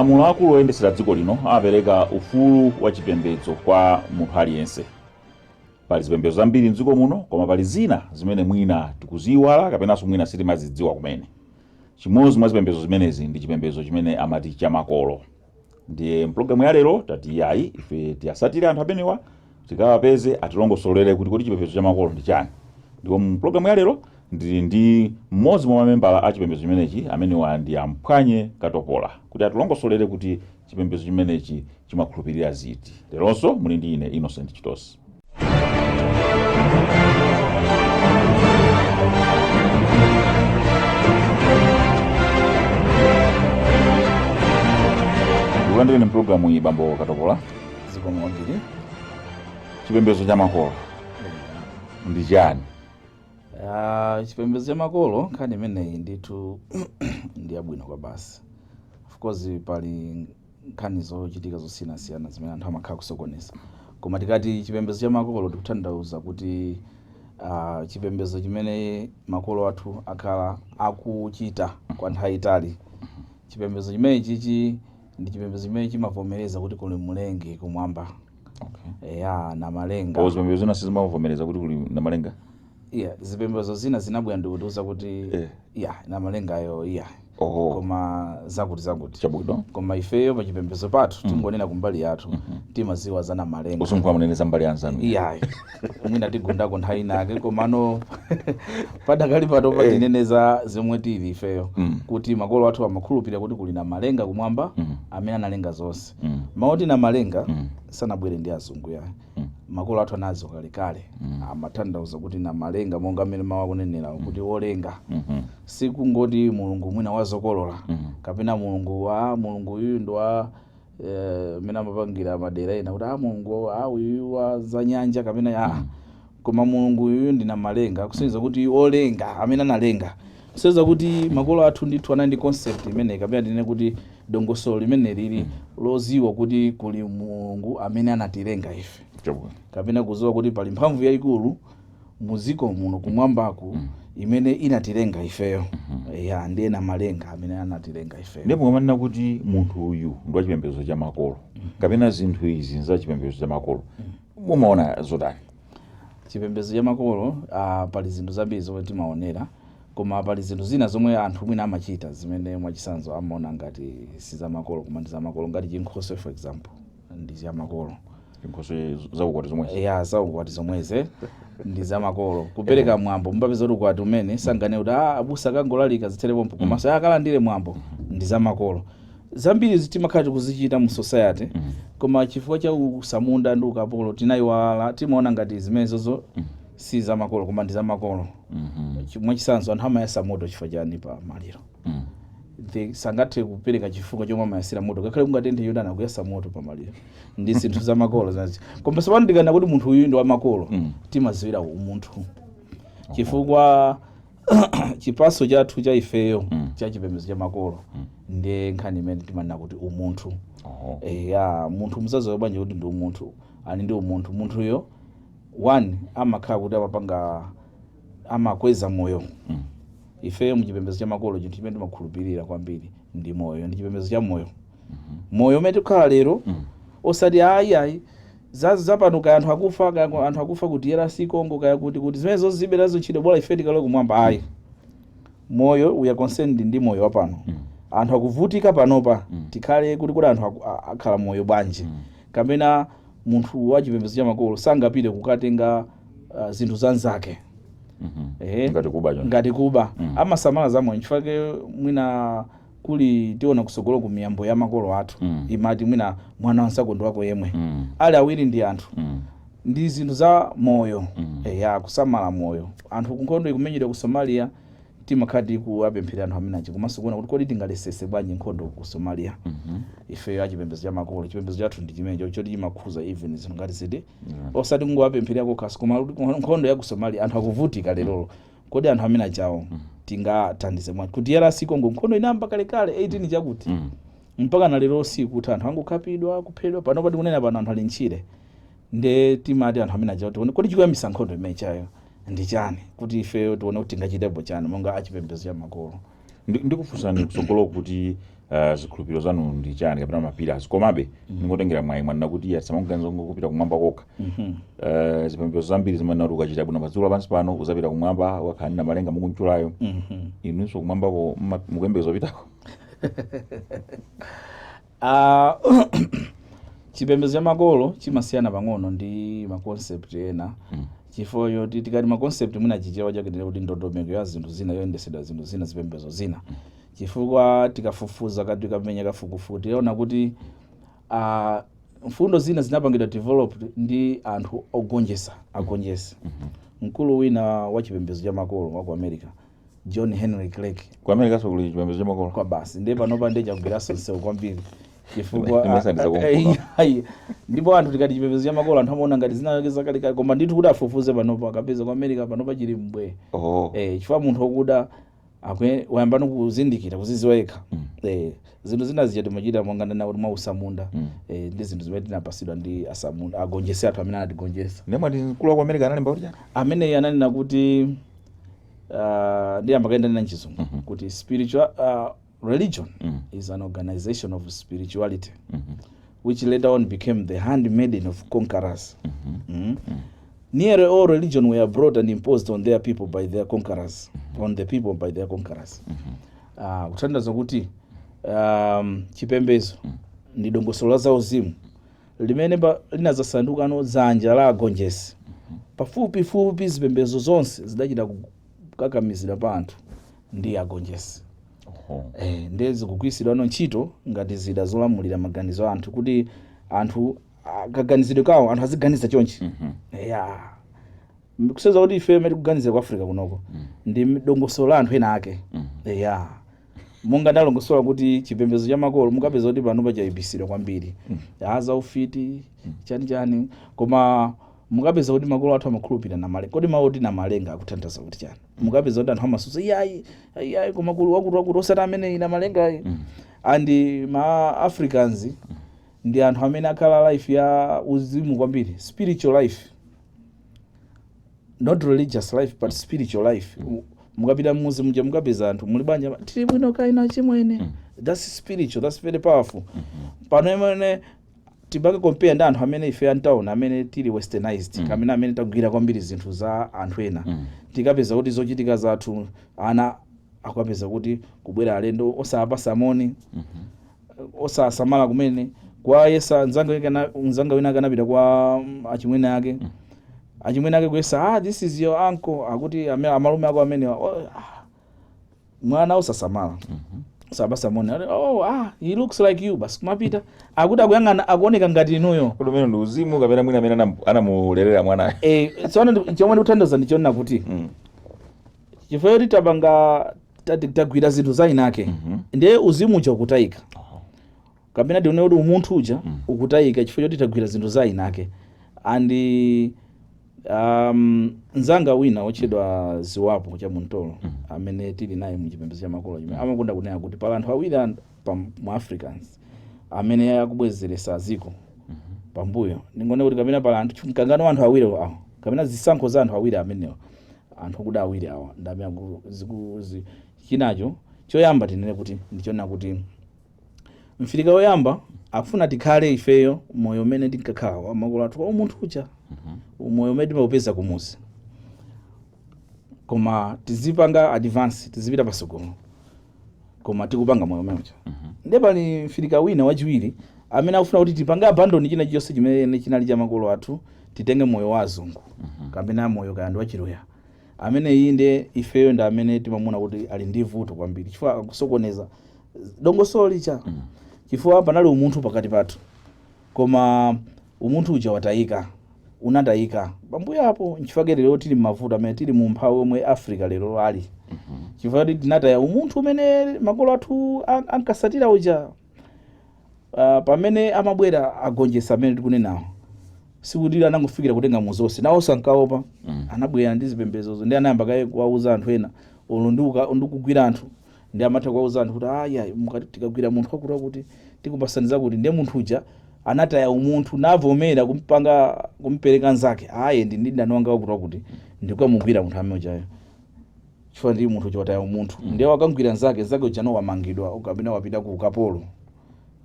Malamulo akulu oyendetsera dziko lino amapereka ufulu wa chipembedzo kwa munthu aliyense. Pali zipembedzo zambiri mdziko muno, koma pali zina zimene mwina tikuziyiwala kapenanso mwina sitimazidziwa kumene. Chimodzi mwa zipembedzo zimenezi ndi chipembedzo chimene amati chamakolo. Ndiye mpulogalamu ya lero tati yayi, ife tiyasatire anthu amenewa, tikawapeze atilongosolere kuti kodi chipembedzo chamakolo ndi chani. Ndipo mpulogalamu ya lero ndili ndi mmodzi mwa mamembala a chipembedzo chimenechi, amenewa ndi Amphwanye Katopola, kuti atilongosolere kuti chipembedzo chimenechi chimakhulupirira ziti. Leronso muli ndi ine, Innocent Chitosi. Ndikulandireni mpulogalamu iyi, bambo Katopola. Zikomo kwambiri. Chipembedzo cha makolo ndi chani? Ah, chipembedzo cha makolo, nkhani imeneyi ndithu ndi yabwino kwabasi. Of course pali nkhani zochitika zosiyanasiyana zimene anthu amakhala kusokoneza, koma tikati chipembedzo cha makolo tikutanthauza kuti chipembedzo chimene makolo athu akhala akuchita kwa nthawi itali. Chipembedzo chimene chichi ndi chipembedzo chimene chimavomereza kuti kuli mlengi kumwamba. Eya, Namalenga. O, zipembedzo zina sizimavomereza kuti kuli Namalenga? Iya, zipembedzo zina zinabwera ndikutiuza kuti iya, Namalengayo iya, koma zakuti zakuti. Koma ifeyo pa chipembedzo pathu, tingonena kumbali yathu, timaziwa za Namalenga. Usunkhula munene za mbali anzanu. Iyayi, mwina tigundako nthawi inake, komano padakali pano tinene za zomwe tili ifeyo, kuti makolo athu amakhulupirira kuti kuli Namalenga kumwamba amene analenga zonse. Mawu oti Namalenga sanabwere ndi azungu yayi. Makolo athu anazo kalekale. Amatanthauza kuti Namalenga, monga mmene mawu akunenera kuti wolenga, sikungoti Mulungu mwina wazokolola kapena Mulungu wa Mulungu uyu ndi wa mmene amapangira madera ena kuti a Mulungu a uyu wa za nyanja kapena a, koma Mulungu uyu ndi Namalenga, kusonyeza kuti olenga amene analenga, kusonyeza kuti makolo athu ndithu anali ndi concept imeneyi, kapena tinene kuti dongosolo limene lili loziwa kuti kuli Mulungu amene anatilenga ife, kapena kuziwa kuti pali mphamvu yayikulu muziko muno kumwambaku imene inatilenga ifeyo. Ya, ndiye Namalenga amene anatilenga ifeyo. Ndipo mukamanena kuti munthu uyu ndi wa chipembedzo cha makolo kapena zinthu izi za chipembedzo cha makolo, mumaona zotani? Chipembedzo cha makolo, pali zinthu zambiri zomwe timaonera, koma pali zinthu zina zomwe anthu mwina amachita zimene mwachitsanzo amaona ngati si zamakolo, koma ndi zamakolo, ngati chinkhoswe, for example, ndi chamakolo. Chinkhoswe, zaukwati zomwezi? Ya, zaukwati zomweze ndi zamakolo. Kupereka mwambo, mupapeza kuti ukwati umene sangane kuti abusa akangolalika zithere pompo, komanso akalandire mwambo, ndi zamakolo. Zambiri timakhala tikuzichita mu society, koma chifukwa cha usamunda ndi ukapolo tinayiwala, timaona ngati zimenezozo si zamakolo, koma ndi zamakolo. Mwachitsanzo, anthu amayasa moto chifukwa chani pa maliro? Sangathe kupereka chifukwa chomwe amayasira moto, ngakhale kungatenthe yodana, kuyasa moto pa maliro ndi zinthu zamakolo zinazi. Koma tsopano tikana kuti munthu uyu ndi wamakolo, timaziwira umunthu, chifukwa chipaso chathu cha ifeyo cha chipembedzo cha makolo ndiye nkhani imene timanena kuti umunthu. Ya, munthu muzaziwa bwanji kuti ndi umunthu, ali ndi umunthu? Munthuyo, one, amakhala kuti amapanga, amakweza moyo. Ifeyo muchipembedzo cha makolo chinthu chimene timakhulupirira kwambiri ndi moyo, ndi chipembedzo cha moyo. Moyo umene tikukhala lero, osati ayi ayi zapano, kaya anthu akufa, kaya anthu akufa ku DRC Congo, kaya kuti zimene zonse zibe nazo ntchito, bola ife tikalowe kumwamba, ayi. Moyo, we are concerned ndi moyo wapano. Anthu akuvutika panopa, tikhale kuti anthu akhala moyo bwanji? Kapena munthu wa chipembedzo cha makolo sangapite kukatenga zinthu za nzake. Ngati kuba choncho. Ngati kuba. Amasamala za moyo. Chifukwa mwina kuli tiona kusogolo ku miyambo ya makolo athu, imati mwina mwana wanzako ndi wako yemwe, ali awiri ndi anthu. Ndi zinthu za moyo. Ya, kusamala moyo. Anthu kunkhondo ikumenyedwa ku Somalia, timakhala tikuwapemphera anthu amene achi, komanso kuona kuti kodi tingalesese bwanji nkhondo ku Somalia? Ifeyo achipembedzo cha makolo, chipembedzo chathu ndi chimene choti chimakhuza even zinthu ngati ziti, osati kungowapempherera kokhasi, koma kuti nkhondo ya ku Somalia, anthu akuvutika lerolo, kodi anthu amene achawo tingathandize bwanji? Ku DRC Congo nkhondo inayamba kalekale 18 chakuti, mpaka na lero sikutha, anthu angokhapidwa, kuphedwa. Pano pati kunena pano anthu ali ntchire. Nde timati anthu amene achawo tione kodi chikuyambisa nkhondo imene chayo ndi chani, kuti ifeyo tione kuti tingachitepo chani monga achipembedzo cha makolo. Ndikufunsani kutsogolo kuti Zikhulupiriro zanu ndi chani kapena ma pillars? Komabe ndingotengera mwayi, mwanena kuti iya samakuganiza kupita kumwamba kokha. Zipembedzo zambiri zimanena kuti ukachita bwino pa dziko lapansi pano uzapita kumwamba, ukakhala ndi Namalenga mukumchulayo. Inunso kumwambako mukuyembekeza kupitako? Ah, chipembedzo cha makolo chimasiyana pang'ono ndi ma concept ena, chifukwa choti tikati ma concept, mwina Chichewa chake ndile kuti ndondomeko ya zinthu zina, yoyendesedwa zinthu zina, zipembedzo zina, chifukwa tikafufuza kati tikamenya kafukufuku tiona kuti mfundo zina zinapangidwa developed ndi anthu ogonjesa, agonjesi. Mkulu wina wa chipembedzo cha makolo wa ku America, John Henry Clark. Ku America so kuli chipembedzo cha makolo? Kwa basi, ndiye panopa ndiye chagwiranso msewu kwambiri chifukwa Imesandiza kumkuno. Ayi, ndipo anthu tikati chipembedzo cha makolo, anthu amaona ngati zina zakalekale, koma ndithu kuti afufuze panopa akapeza ku America panopa chili mbwe. Chifukwa munthu wokuda wayamba kuzindikira, kuziziwa yekha. Zinthu zina zija timachita monga ndana kuti mwa usamunda. Ndi zinthu zimene tinapasidwa ndi asamunda, agonjese athu amene anatigonjesa. Ndiye mwati mkulu wa ku America analemba kuti chani? Amene ananena kuti, ndiyamba kaenda nena mchizungu, kuti spiritual religion is an organization of spirituality which later on became the handmaiden of conquerors. Nearly all religion were brought and imposed on their people by their conquerors, on the people by their conquerors. Kutanthauza kuti chipembedzo ndi dongosolo la zauzimu limene linazasandukano dzanja la agonjesi. Pafupifupi zipembedzo zonse zidachita kukakamizidwa pa anthu ndi agonjesi. Ndiye zikugwiritsidwano ntchito ngati zida zolamulira maganizo a anthu, kuti anthu kaganizidwe kawo, anthu aziganiza chonchi. Ya, kuseza kuti ife imene tikuganizira ku Africa kunoko ndi dongosolo la anthu ena ake. Ya, monga ndalongosola kuti chipembedzo cha makolo mukapeza kuti pano pachayipisidwa kwambiri, aza ufiti, chani chani, koma mukapeza kuti makolo athu amakhulupirira Namalenga. Kodi mawu oti Namalenga akutanthauza kuti chani? Mukapeza kuti anthu amasusa, iyayi, iyayi, koma kuli wakuti wakuti, osati amene Namalenga. And ma Africans ndi anthu amene akhala life ya uzimu kwambiri, spiritual life, not religious life but spiritual life. Mukapita mmuzi muja mukapeza anthu muli banja, tili bwino kaina chimwene. That's spiritual, that's very powerful. Pano imene tipake compare ndi anthu amene ife antown, amene tili westernized, kamene amene tagwira kwambiri zinthu za anthu ena, tikapeza kuti zochitika zathu, ana akapeza kuti kubwera alendo osapasa moni, osasamala kumene kwayesa mzanga wina akanapita kwa achimwene ake, achimwene ake kuyesa, "Ah, this is your uncle," akuti amalume ako amenewa. Oh, ah, mwana osasamala, osapasa moni. Ati, "Oh, ah, he looks like you." Basi kumapita, akuti akuyang'ana, akuoneka ngati inuyo. Kodi umene ndi uzimu kapena mwina amene anamulerera mwanayo? Tsono chomwe ndikutanthauza ndichonena kuti chifukwa choti tapanga tagwira zinthu za inake, ndiye uzimu uja ukutayika, kapena tione kuti umunthu uja ukutayika chifukwa choti tagwira zinthu za inake. And mzanga wina wotchedwa Ziwapo cha Muntolo, amene tili naye muchipembedzo cha makolo chimene amakonda kunena kuti pali anthu awiri mu Africans amene akubwezeresa ziko pambuyo. Ndingone kuti kapena pali anthu, mkangano wa anthu awiri awo, kapena zisankho za anthu awiri amenewa, anthu okuda awiri awa ndi amene chinacho choyamba tinene kuti ndichonena kuti mfirika woyamba akufuna tikhale ifeyo moyo umene tinkakhala wa makolo athu, wa umunthu uja, moyo umene timaupeza kumuzi, koma tizipanga advance, tizipita pasogolo, koma tikupanga moyo umene uja. Ndiye pali mfirika wina wachiwiri amene akufuna kuti tipange abandon china chilichonse chimene chinali cha makolo athu, titenge moyo wa azungu kapena moyo kaya ndi wachiluya. Amene iyi ndiye ifeyo ndi amene timamuona kuti ali ndi vuto kwambiri, chifukwa akusokoneza dongosolo licha, chifukwa panali umunthu pakati pathu, koma umunthu uja watayika, unatayika pambuyo apo. Nchifukwa lero tili mmavuto amene tili mu mphawi omwe Africa lero ali, chifukwa kuti tinataya umunthu umene makolo athu ankasatira uja. Pamene amabwera agonjetsa amene tikunenawo, sikuti anangofikira kutenga muzonse, nawonso ankaopa. Anabwera ndi zipembezozo, ndi anayamba kaye kuwauza anthu ena olo ndi kugwira anthu, ndi amatha kuwauza anthu kuti aya, mukati tikagwira munthu wakuti wakuti tikupasaniza kuti. Ndiye munthu uja anataya umunthu, navomera kumpanga kumpereka nzake, aye ndi mdani wanga wakuti wakuti, ndikukamugwira munthu amene ujayo. Chifukwa ndi munthu chotaya umunthu, ndiye wakangwira nzake, nzake uja wamangidwa kapena wapita ku ukapolo,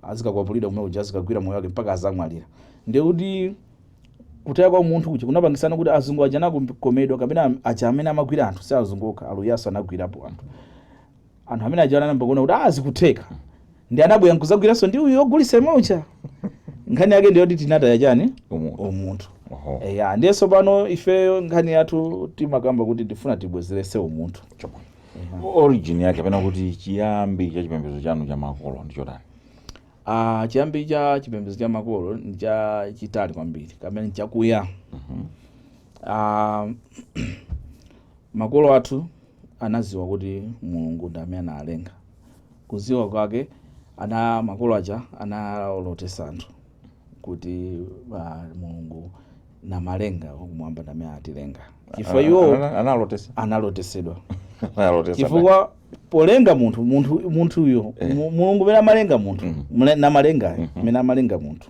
azikakwapulidwa kumene kuja, azikagwira moyo wake mpaka azamwalira. Ndiye kuti kutaya kwa munthu kuja kunapangisana kuti azungu aja anakomedwa, kapena aja amene amagwira anthu, si azungu okha, aluyaso anagwirapo anthu. Anthu amene aja anayamba kuona kuti zikutheka, ndi anabwera nkuzagwiranso ndi uyu ogulitsa uja. Nkhani yake ndiyoti tinataya chani? Umunthu. Umunthu. Oho. Eya, ndiyenso pano ifeyo nkhani yathu timakamba kuti tifuna tibwezerese umunthu. Origin yake, kapena kuti chiyambi cha chipembedzo chanu cha makolo ndi chotani? Ah, chiyambi cha chipembedzo cha makolo ndi cha chitali kwambiri kapena chakuya. Ah, makolo athu anaziwa kuti Mulungu ndi amene analenga. Kuziwa kwake ana makolo aja analotesa anthu kuti Mulungu namalenga wakumwamba ndi amene atilenga, chifukwa iwo Analotesa? Analotesedwa. Analotesa. Chifukwa polenga munthu, munthuyo, Mulungu mene amalenga munthu, namalenga, mene amalenga munthu,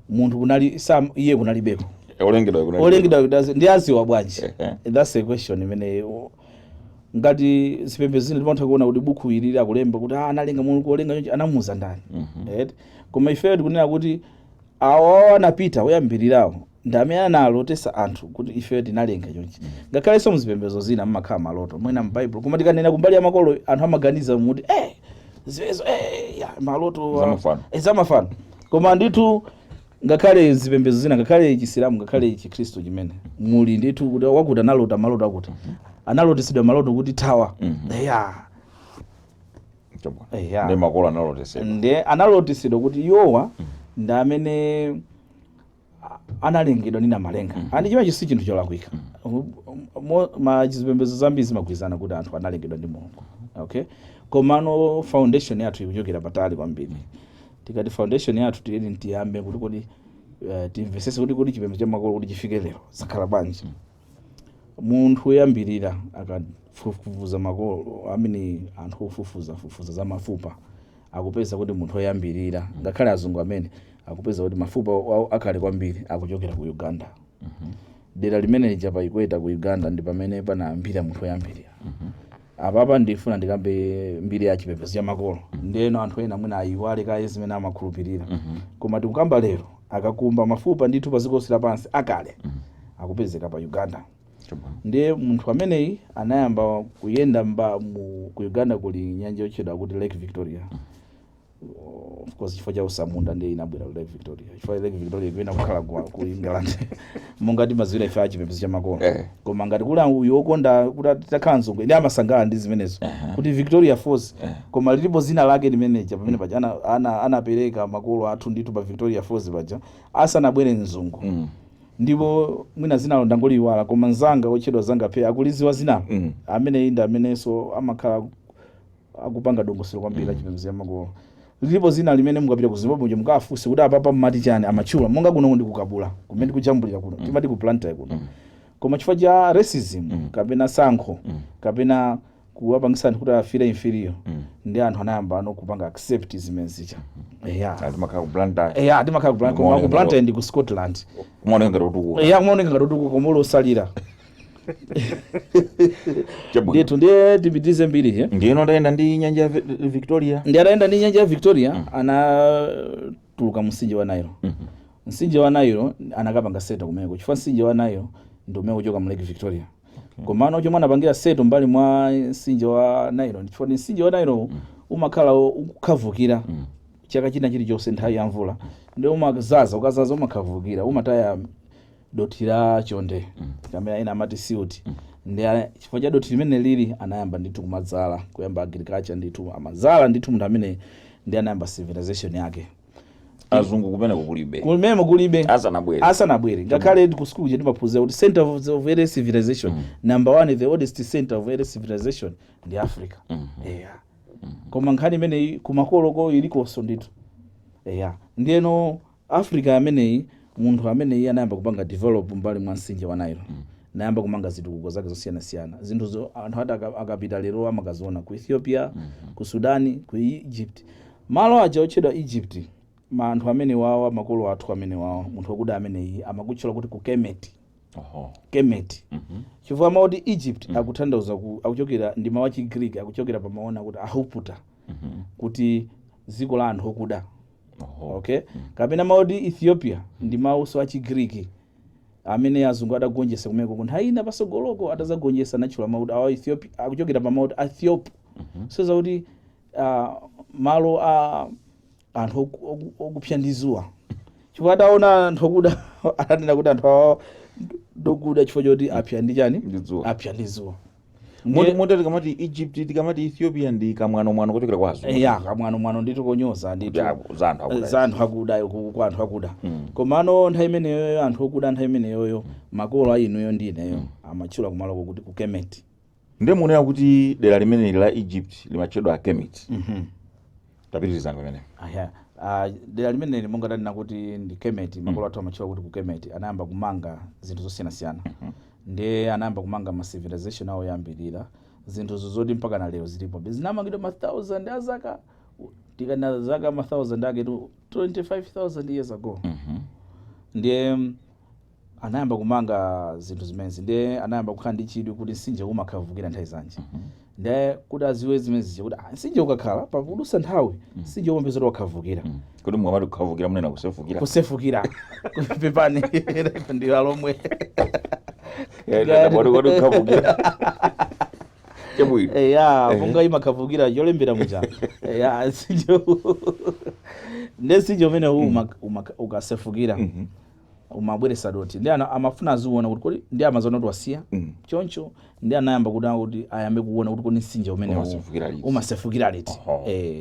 munthu kunali sam, iye kunalibeko. Olengedwa kunali. Olengedwa ndi aziwa bwanji? That's a question imene ngati zipembedzo zina timatha kuona kuti buku ili akulemba kuti analenga Mulungu, olenga chonchi anamuuza ndani? Right? Koma ifeyo tikunena kuti awo anapita oyambirirawo ndi amene analotesa anthu kuti ifeyo tinalenga chonchi. Ngakhalenso muzipembedzo zina mmakhala maloto mwina m'Baibulo, koma tikanena kumbali ya makolo, anthu amaganiza muti ziwezo, ya, maloto. Zamafano. Zamafano. Koma ndithu ngakhale zipembedzo zina, ngakhale Chisilamu, ngakhale Chikhristu chimene muli ndithu kuti wakuti analota maloto, akuti analotesedwa maloto kuti thawa. Ya. Chabwino. Ya. Ndi makolo analotesedwa. Ndi analotesedwa kuti iwowa ndi amene analengedwa ndi namalenga, and chimenechi si chinthu cholakwika. Ma zipembedzo zambiri zimagwirizana kuti anthu analengedwa ndi Mulungu, okay? Komano foundation yathu ikuchokera patali kwambiri. Tikati foundation yathu, tiyeni tiyambe kuti kodi timvesese kuti kodi chipembedzo cha makolo kuti chifike lero zakhala bwanji. Munthu woyambirira akafufuza makolo amene anthu ofufuza fufuza za mafupa akupeza kuti munthu woyambirira, ngakhale azungu amene akupeza kuti mafupa akale kwambiri akuchokera ku Uganda, dera limene lija pa equator ku Uganda, ndi pamene panayambira munthu woyambirira. Apapa ndifuna ndikambe mbiri ya chipembedzo cha makolo, ndeno anthu ena mwina ayiwale kaye zimene amakhulupirira. Koma tikukamba lero, akakumba mafupa ndithu pa dziko lonse lapansi akale akupezeka pa Uganda. Ndiye munthu ameneyi anayamba kuyenda ku Uganda kuli nyanja yotchedwa kuti Lake Victoria. Of course, chifukwa cha usamunda ndiye inabwera ku Lake Victoria, chifukwa Lake Victoria ikuyenda kukhala ku England, monga timadziwira ife achipembedzo cha makolo. Koma ngati kuli uyu wokonda kuti titakhala mzungu, ndi amasangalala ndi zimenezo kuti Victoria Falls. Koma lilipo zina lake limeneja pamene paja anapereka makolo athu ndithu pa Victoria Falls paja asanabwere mzungu. Ndipo mwina zinalo ndangoliyiwala, koma mzanga wotchedwa Zanga Phe akuliziwa zinalo. Amene ndi amenenso amakhala akupanga dongosolo kwambiri la chipembedzo cha makolo. Lilipo zina limene mukapita ku Zimbabwe mukafunse kuti apapa mmati chani, amatchula. Monga kuno ndi kukabula kumene tikujambulira kuno, timati ku Blantyre kuno. Koma chifukwa cha racism kapena sankho kapena kuwapangisa anthu kuti afire inferior, ndi anthu anayamba ano kupanga accept zimene zija, yeah. Timakhala ku Blantyre. Yeah, timakhala ku Blantyre, koma ku Blantyre ndi ku Scotland. Kumaoneka ngati utukuka. Yeah, kumaoneka ngati utukuka, koma uli osalira. Chabwino. Ndithu, ndiye tipitirize mbiri, eh? Ndiyeno ndayenda ndi nyanja ya Victoria. Ndi atayenda ndi nyanja ya Victoria, anatuluka mtsinje wa Nile. Mtsinje wa Nile anakapanga settle kumeneko, chifukwa mtsinje wa Nile ndi umene kuchoka mu Lake Victoria. Komano chomwe anapangira settle mbali mwa mtsinje wa Nile ndi chifukwa mtsinje wa Nile umakhala ukukhavukira chaka china chilichonse nthawi ya mvula, ndi umazaza, ukazaza umakhavukira, umataya dothi la chonde kamene ena amati silt. Ndi chifukwa cha dothi limene lili anayamba ndithu kumadzala, kuyamba agriculture ndithu, amadzala ndithu. Munthu amene ndi anayamba civilization yake. Azungu kumeneko kulibe? Kumene kulibe. Asanabwere. Asanabwere. Ngakhale ku school timaphunzira kuti center of early civilization, number one, the oldest center of early civilization ndi Africa, yeah. Koma nkhani imeneyi kumakoloko ilikonso ndithu, yeah. Ndiyeno Africa ameneyi, munthu ameneyi anayamba kupanga develop mbali mwa mtsinje wa Nile, nayamba kumanga zitukuko zake zosiyanasiyana, zinthu anthu ati akapita lero amakaziona ku Ethiopia, ku Sudani, ku Egypt, malo aja otchedwa Egypt. Ma anthu amene wawa, makolo athu amene wawa, munthu wakuda ameneyi amakutchula kuti ku Kemet. Kemet, chifukwa mawu oti Egypt akutanthauza akuchokera ndi mawu achi Greek, akuchokera pa mawu akuti Ahuputa, kuti dziko la anthu okuda. Okay, kapena mawu oti Ethiopia ndi mawuso achi Greek amene azungu adagonjetsa kumeko ku nthawi ina pasogoloko. Atazagonjetsa anatchula mawu awa Ethiopia, akuchokera pa mawu oti Ethiop, so zakuti malo a anthu okupsa ndi zuwa, chifukwa ataona anthu okuda ananena kuti anthu awa ndokuda chifukwa choti apsa ndi chani? Ndi dzuwa. Apsa ndi zuwa. Moti tikamati Egypt, tikamati Ethiopia, ndi kamwanomwano kuchokera kwa azungu. Ya, kamwanomwano ndithu, konyoza ndithu. Za anthu akuda. Za anthu akuda, kwa anthu akuda. Komano nthawi imeneyoyo anthu okuda, nthawi imeneyoyo makolo a inuyo ndi ineyo amatchula kumaloko kuti ku Kemet. Ndiye munena kuti dera limeneli la Egypt limatchedwa Kemet. Tapitirizani pamene. Aya, dera limeneli monga tanena kuti ndi Kemet, makolo athu amatchula kuti ku Kemet. Anayamba kumanga zinthu zosiyanasiyana, ndiye anayamba kumanga ma civilization awo oyambirira, zinthu zoti mpaka na lero zilipo, zinamangidwa ma thousand azaka, tikana zaka ma thousand ake tu 25,000 years ago. Ndiye anayamba kumanga zinthu zimenezi, ndiye anayamba kukhala ndi chidwi kuti mtsinje umakhavukira nthawi zanji. Ndiye kuti aziwe zimenezi kuti mtsinje ukakhala pakudusa nthawi, mtsinje umapeza kuti wakhavukira. Kuti mukamati kukhavukira munena kusefukira? Kusefukira, pepani, ndi alomwe. Kodi kukhavukira, chabwino. Ya, monga imakhavukira cholembera muja ya mtsinje, ndiye mtsinje umene ukasefukira umabweresa doti, ndi ana amafuna aziona kuti kodi ndi amaziona kuti wasiya. Choncho ndi anayamba kuti ayambe kuona kuti kodi mtsinje umene Umasefukira liti? Umasefukira liti.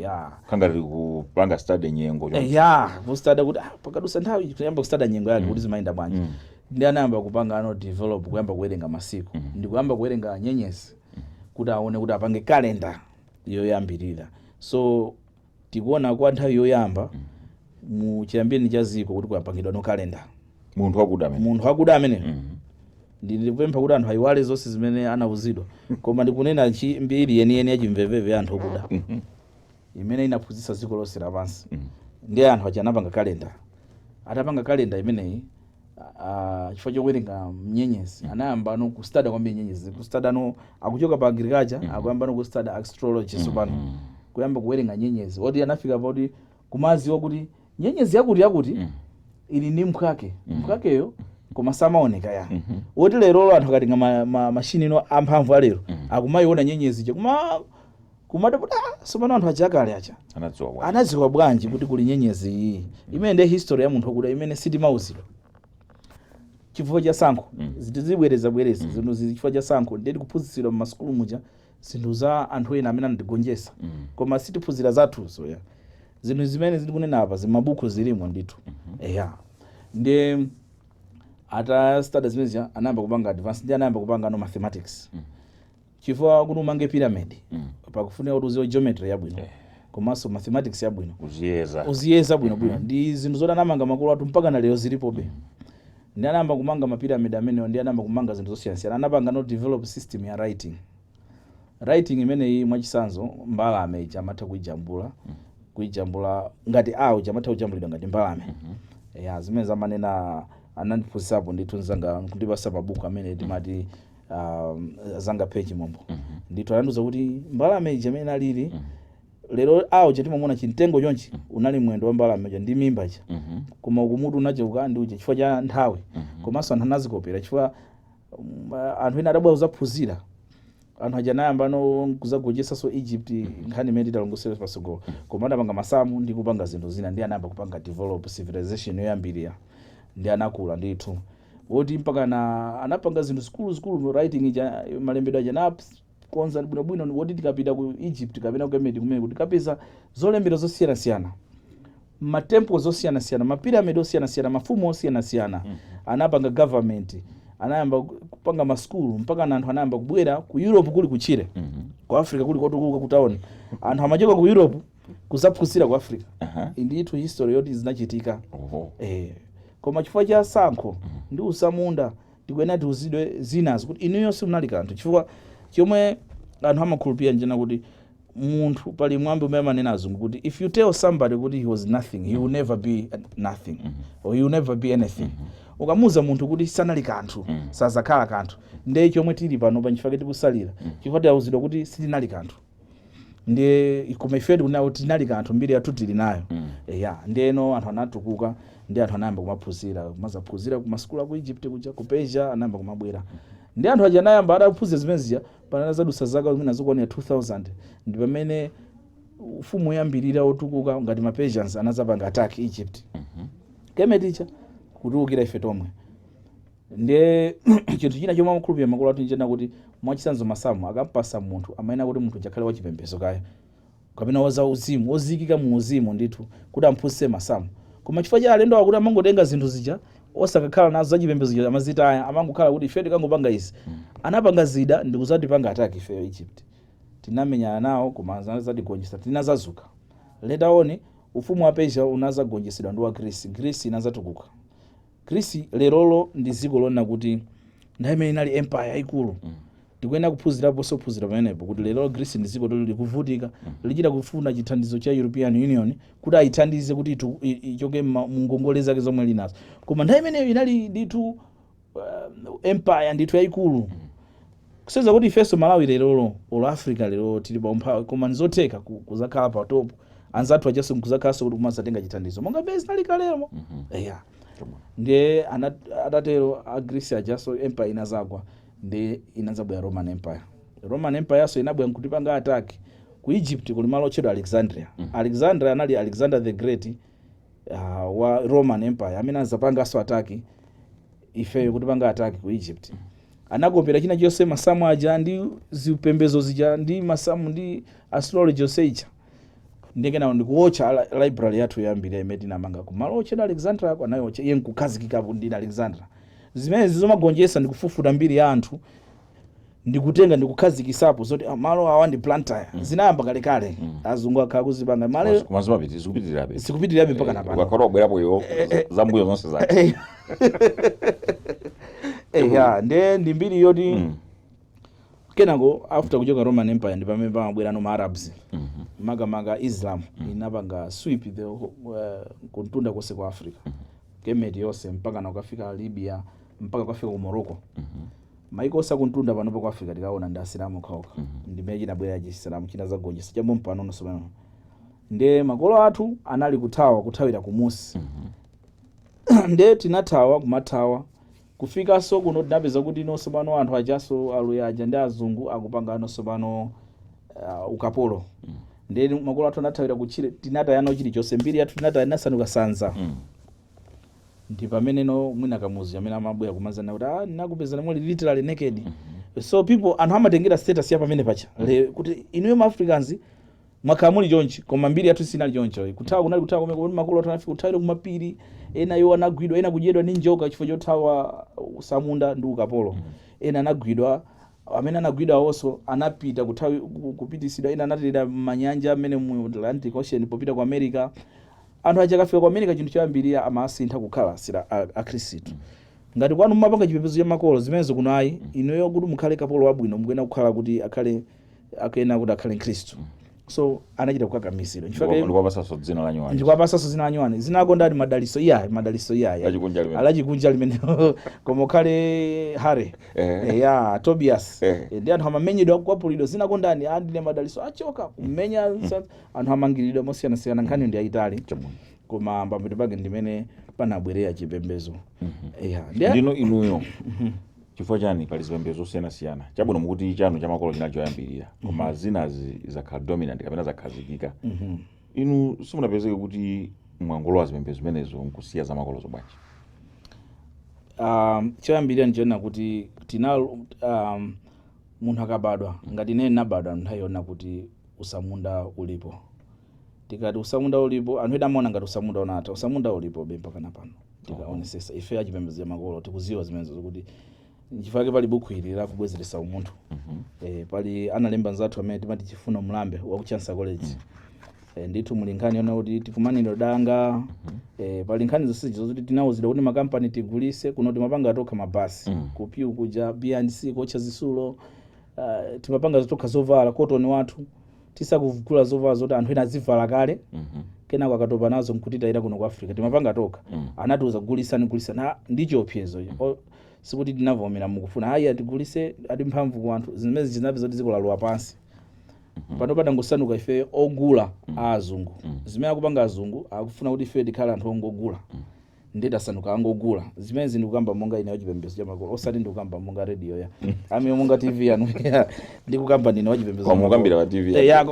Ya. Khangati kupanga study nyengo choncho. Ya, kustada kuti pakadusa nthawi, kuyamba kustada nyengo yake kuti zimayenda bwanji. Ndi anayamba kupanga ano develop kuyamba kuwerenga masiku ndi kuyamba kuwerenga nyenyezi kuti aone kuti apange kalenda yoyambirira. So tikuona kwa nthawi yoyamba mu chiyambireni cha ziko kuti kuyapangidwa no kalenda. Munthu wakuda amene. Munthu wakuda amene. Ndikupempha kuti anthu ayiwale zonse zimene anauzidwa, koma ndikunena mbiri yeniyeni yachimveveve ya anthu okuda imene inaphunzitsa dziko lonse lapansi. Ndiye anthu aja anapanga kalenda. Atapanga kalenda imeneyi, chifukwa chowerenga nyenyezi, anayamba no kustada kwambiri nyenyezi, kustada no akuchoka pa agriculture, akuyamba no kustada astrology. So pano kuyamba kuwerenga nyenyezi, oti anafika poti kumaziwa kuti nyenyezi yakuti yakuti ili ndi mphwake, mphwakeyo koma samaoneka ya woti lerolo anthu akatenga mashini ino amphamvu alero akumayiona nyenyezi ija, kuma kumati kuti sopano anthu aja akale aja anadziwa bwanji? Anadziwa bwanji kuti kuli nyenyezi iyi imene ndiye history ya munthu wakuda imene sitimauzidwa chifukwa cha sankho? Zinthu zibwereza bwereza zinthu zizi chifukwa cha sankho. Ndiye tikuphunzitsidwa m'masukulu muja zinthu za anthu ena amene anatigonjetsa, koma sitiphunzira zathuzo. Ya, zinthu zimene zitikunena apa zimabuku zilimo ndithu. Eya, ndiye ata study zimene anayamba kupanga advance, ndi anayamba kupanga no mathematics, chifukwa kuti umange pyramid pakufunika kuti uziwe geometry yabwino komanso mathematics yabwino. Uziyeza. Uziyeza bwinobwino. Ndi zinthu zoti anamanga makolo athu, mpaka na lero zilipobe. Ndi anayamba kumanga mapyramid amenewo, ndi anayamba kumanga zinthu zosiyanasiyana. Anapanga no develop system ya writing. Writing imeneyi, mwachisanzo, mbalame ija amatha kuijambula, kuijambula ngati awo ija amatha kujambulidwa ngati mbalame. Ya, zimene zamanena anandiphunzitsapo ndithu nzanga, kundipasa mabuku amene timati zanga page mombo ndithu. Anandiuza kuti mbalame ija imene alili lero awo timamuona chimtengo chonchi, unali mwendo wa mbalame uja ndi mimba ija, koma kumutu unacheuka ndi uja chifukwa cha nthawi. Komanso anthu anazikopera chifukwa anthu ena adabwera kuzaphunzira. Anthu aja anayamba no kuzagonjetsanso Egypt, nkhani imene titalongosera pasogolo. Koma adapanga masamu ndi kupanga zinthu zina, ndi anayamba kupanga develop civilization yoyambirira, ndi anakula ndithu woti mpaka na anapanga zinthu zikulu zikulu. Writing ija, malembedwe aja anakonza bwinobwino, woti tikapita ku Egypt kapena ku Kemet kumene kuti kapeza zolembedwa zosiyanasiyana, matemples osiyanasiyana, mapyramid osiyanasiyana, mafumu osiyanasiyana. Anapanga government, anayamba kupanga masukulu, mpaka na anthu anayamba kubwera ku Europe kuli kuchire, ku Africa kuli kotukuka ku town. Anthu amachoka ku Europe kuzaphunzira ku Africa. Ndithu history yoti zinachitika. Koma chifukwa cha sankho ndi usamunda, tikuyenera tiuzidwe zinazo kuti inuyo simunali kanthu, chifukwa chomwe anthu amakhulupirira njena kuti Munthu, pali mwambi umene amanena azungu kuti if you tell somebody kuti he was nothing, he will never be nothing or he will never be anything. Ukamuuza munthu kuti sanali kanthu, sazakhala kanthu. Ndiye chomwe tili pano pa, nchifukwa tikusalira, chifukwa tiawuzidwa kuti sitinali kanthu. Ndiye koma ife tikunena kuti tinali kanthu, mbiri yathu tili nayo. Ya, ndiyeno anthu anatukuka, ndi anthu anayamba kumaphunzira, kumazaphunzira ku masukulu aku Egypt kuja, ku Persia, anayamba kumabwera. Ndi anthu aja anayamba adaphunzira zimene zija, panana zadusa zaka zimene zikuonera 2000, ndi pamene ufumu woyambirira wotukuka ngati ma Persians anazapanga attack Egypt, Kemet ija, kutiwukira ife tomwe. Ndiye chinthu china chomwe amakhulupirira makolo athu nchena kuti, mwachitsanzo, masamu akampasa munthu, amayenera kuti munthu akhale wachipembedzo kaya kapena waza uzimu, wozikika mu uzimu ndithu, kuti amphunzitse masamu. Koma chifukwa cha alendo akuti amangotenga zinthu zija osakakhala nazo zachipembedzo zija, amazitaya, amangokhala kuti ife tikangopanga izi. Anapanga zida ndikuzatipanga attack ifeyo Egypt. Tinamenyana nawo koma anazatigonjetsa, tinazazuka. Later on ufumu wa Persia unazagonjetsedwa ndi wa Greece. Greece inazatukuka. Greece lerolo ndi dziko lona kuti nthawi imene inali empire yayikulu. Tikuyenera kuphunziraponso, phunzira pamenepo kuti lero Greece ndi dziko loti likuvutika, lichita kufuna chithandizo cha European Union kuti ayithandize kuti ichoke mu ngongole zake zomwe linazo. Koma nthawi imeneyo inali ndithu empire ndithu yayikulu. Kuseza kuti ifenso Malawi lerolo olo Africa lero tili pa umphawi, koma ndizotheka kuzakhala pa top, anzathu achaso nkuzakhalanso kuti kumazatenga chithandizo monga mmene zinali kalemo. Eya, ndiye atatero a Greece ajaso, empire inazagwa, ndi inazabwera Roman Empire. Roman Empire yaso inabwera nkutipanga attack. Ku Egypt kuli malo otchedwa Alexandria. Alexandria anali Alexander the Great wa Roman Empire amene azapanganso attack ifeyo, kutipanga attack ku Egypt. Anakopera china chonse, masamu aja ndi zipembedzo zija ndi masamu ndi astrology yonse ija. Ndikenawo ndikuwotcha library yathu yoyambirira imene tinamanga kumalo otchedwa Alexandria ako, anayotcha, iye nkukhazikikapo ndine Alexandra. Zimene zizomagonjetsa ndikufufuta mbiri ya anthu, ndikutenga ndikukhazikisapo zoti malo awa ndi Blantyre. Zinayamba kalekale, azungu akhala kuzipanga malo. Koma zikupitirirabe. Zikupitirirabe mpaka napano. Ukakhala wabwerapo iwo, zambuyo zonse zake. Ya, nde ndi mbiri yoti kenako after kuchoka Roman Empire ndi pamene pamabwera no ma Arabs, makamaka Islam inapanga sweep the kuntunda konse kwa Africa, Kemet yonse mpaka na kukafika Libya, mpaka kukafika ku Morocco. Maiko onse akuntunda panopo ku Africa tikaona ndi Asilamu okhaokha. Ndimene chinabwera Chisilamu, chinazagonjetsa chambo nonso pano. Nde makolo athu anali kuthawa, kuthawira kumusi. Nde tinathawa, kumathawa kufikanso kuno, tinapeza kuti nonso pano anthu ajaso, aluya aja ndi azungu akupanga nonso pano ukapolo. Nde makolo athu anathawira kutchire, tinatayano chilichonse, mbiri yathu tinataya, tinasanduka sanza. Ndi pamene no mwina Kamuzu amene amabwera kumazana kuti ndinakupezani muli literally naked. So people, anthu amatengera status ya pamene pacha le kuti inuyo ma Africans mwakhala muli chonchi, koma mbiri yathu sinali choncho. Kuthawa kunali kuthawa kumene kuti makolo athu anafika kuthawira kumapiri, ena iwo anagwidwa, ena kudyedwa ndi njoka chifukwa chothawa usamunda ndi ukapolo. Ena anagwidwa, amene anagwidwa awonso anapita kuthawi kupitisidwa, ena anatirira manyanja amene mu Atlantic Ocean popita ku America. Anthu aja akafika ku America, chinthu choyambirira amasintha kukhala akhristu. Ngati kwanu mumapanga chipembedzo cha makolo, zimenezo kuno ayi. Inuyo kuti mukhale kapolo wabwino, mukuyenera kukhala kuti akhale, akuyenera kuti akhale mkhristu. So anachita kukakamizidwa. Nchifukwa Ndikuwapasanso dzina la nyuwani. Ndikuwapasanso dzina la nyuwani. Zina lako ndani? Madaliso. Iyayi, Madaliso iyayi. Lachikunja limene. Alachikunja limene, koma ukhale Harry. Ya, Tobias. Ndi anthu amamenyedwa, kukwapulidwa. Zina lako ndani? Ah, ndine Madaliso. Achoka kumenya anthu amangiridwa mosiyanasiyana. Nkhani ndi yayitali, koma pamapeto pake ndimene panabwerera chipembedzo. Ya, Ndino inuyo, chifukwa chani pali zipembedzo zosiyanasiyana? Chabwino, mukuti chanu chamakolo chinali choyambirira, koma zinazi zakhala dominant kapena zakhazikika. Inu simunapezeke kuti mwangolowa zipembedzo zimenezo nkusiya zamakolozo bwanji? Choyambirira ndichoona kuti tina munthu akabadwa, ngati ine ndinabadwa nthawi yona kuti usamunda ulipo. Tikati usamunda ulipo, anthu ena amaona ngati usamunda unatha. Usamunda ulipo be mpaka napano. Tikaonesesa ife achipembedzo cha makolo tikuziwa zimenezo, zokuti nchifukwa chake pali buku ili lakubwezeretsa umunthu. Pali analemba nzathu amene timati Chifuno Mlambe wa ku Chancellor College. Ndithu muli nkhani yona kuti tikumanira danga. Pali nkhani zonse zokuti tinawuzidwa kuti makampani tigulise kuno, timapanga tokha mabasi ku Piu kuja, B&C, kuotcha zisulo, timapanga tokha zovala, cotton wathu. Tisakugula zovala zoti anthu ena azivala kale, kenako akatopa nazo nkutitayira kuno ku Africa. Timapanga tokha. Anatiuza gulisani, gulisani. Ah, ndi chiopsezo. Sikuti tinavomera mukufuna ayi, atigulise ati mphamvu ku anthu. Zimene zinapeza kuti dziko lalowa pansi. Pano patangosanduka ife ogula a azungu. Zimene akupanga azungu, akufuna kuti ife tikhale anthu ongogula, ndiye tasanduka angogula. Zimene ndikukamba monga ine wachipembedzo cha makolo, osati ndikukamba monga radio ya ame, monga TV yanu ya. Ndikukamba ndine wachipembedzo cha Koma mukambira makolo. pa TV. Eh, ya,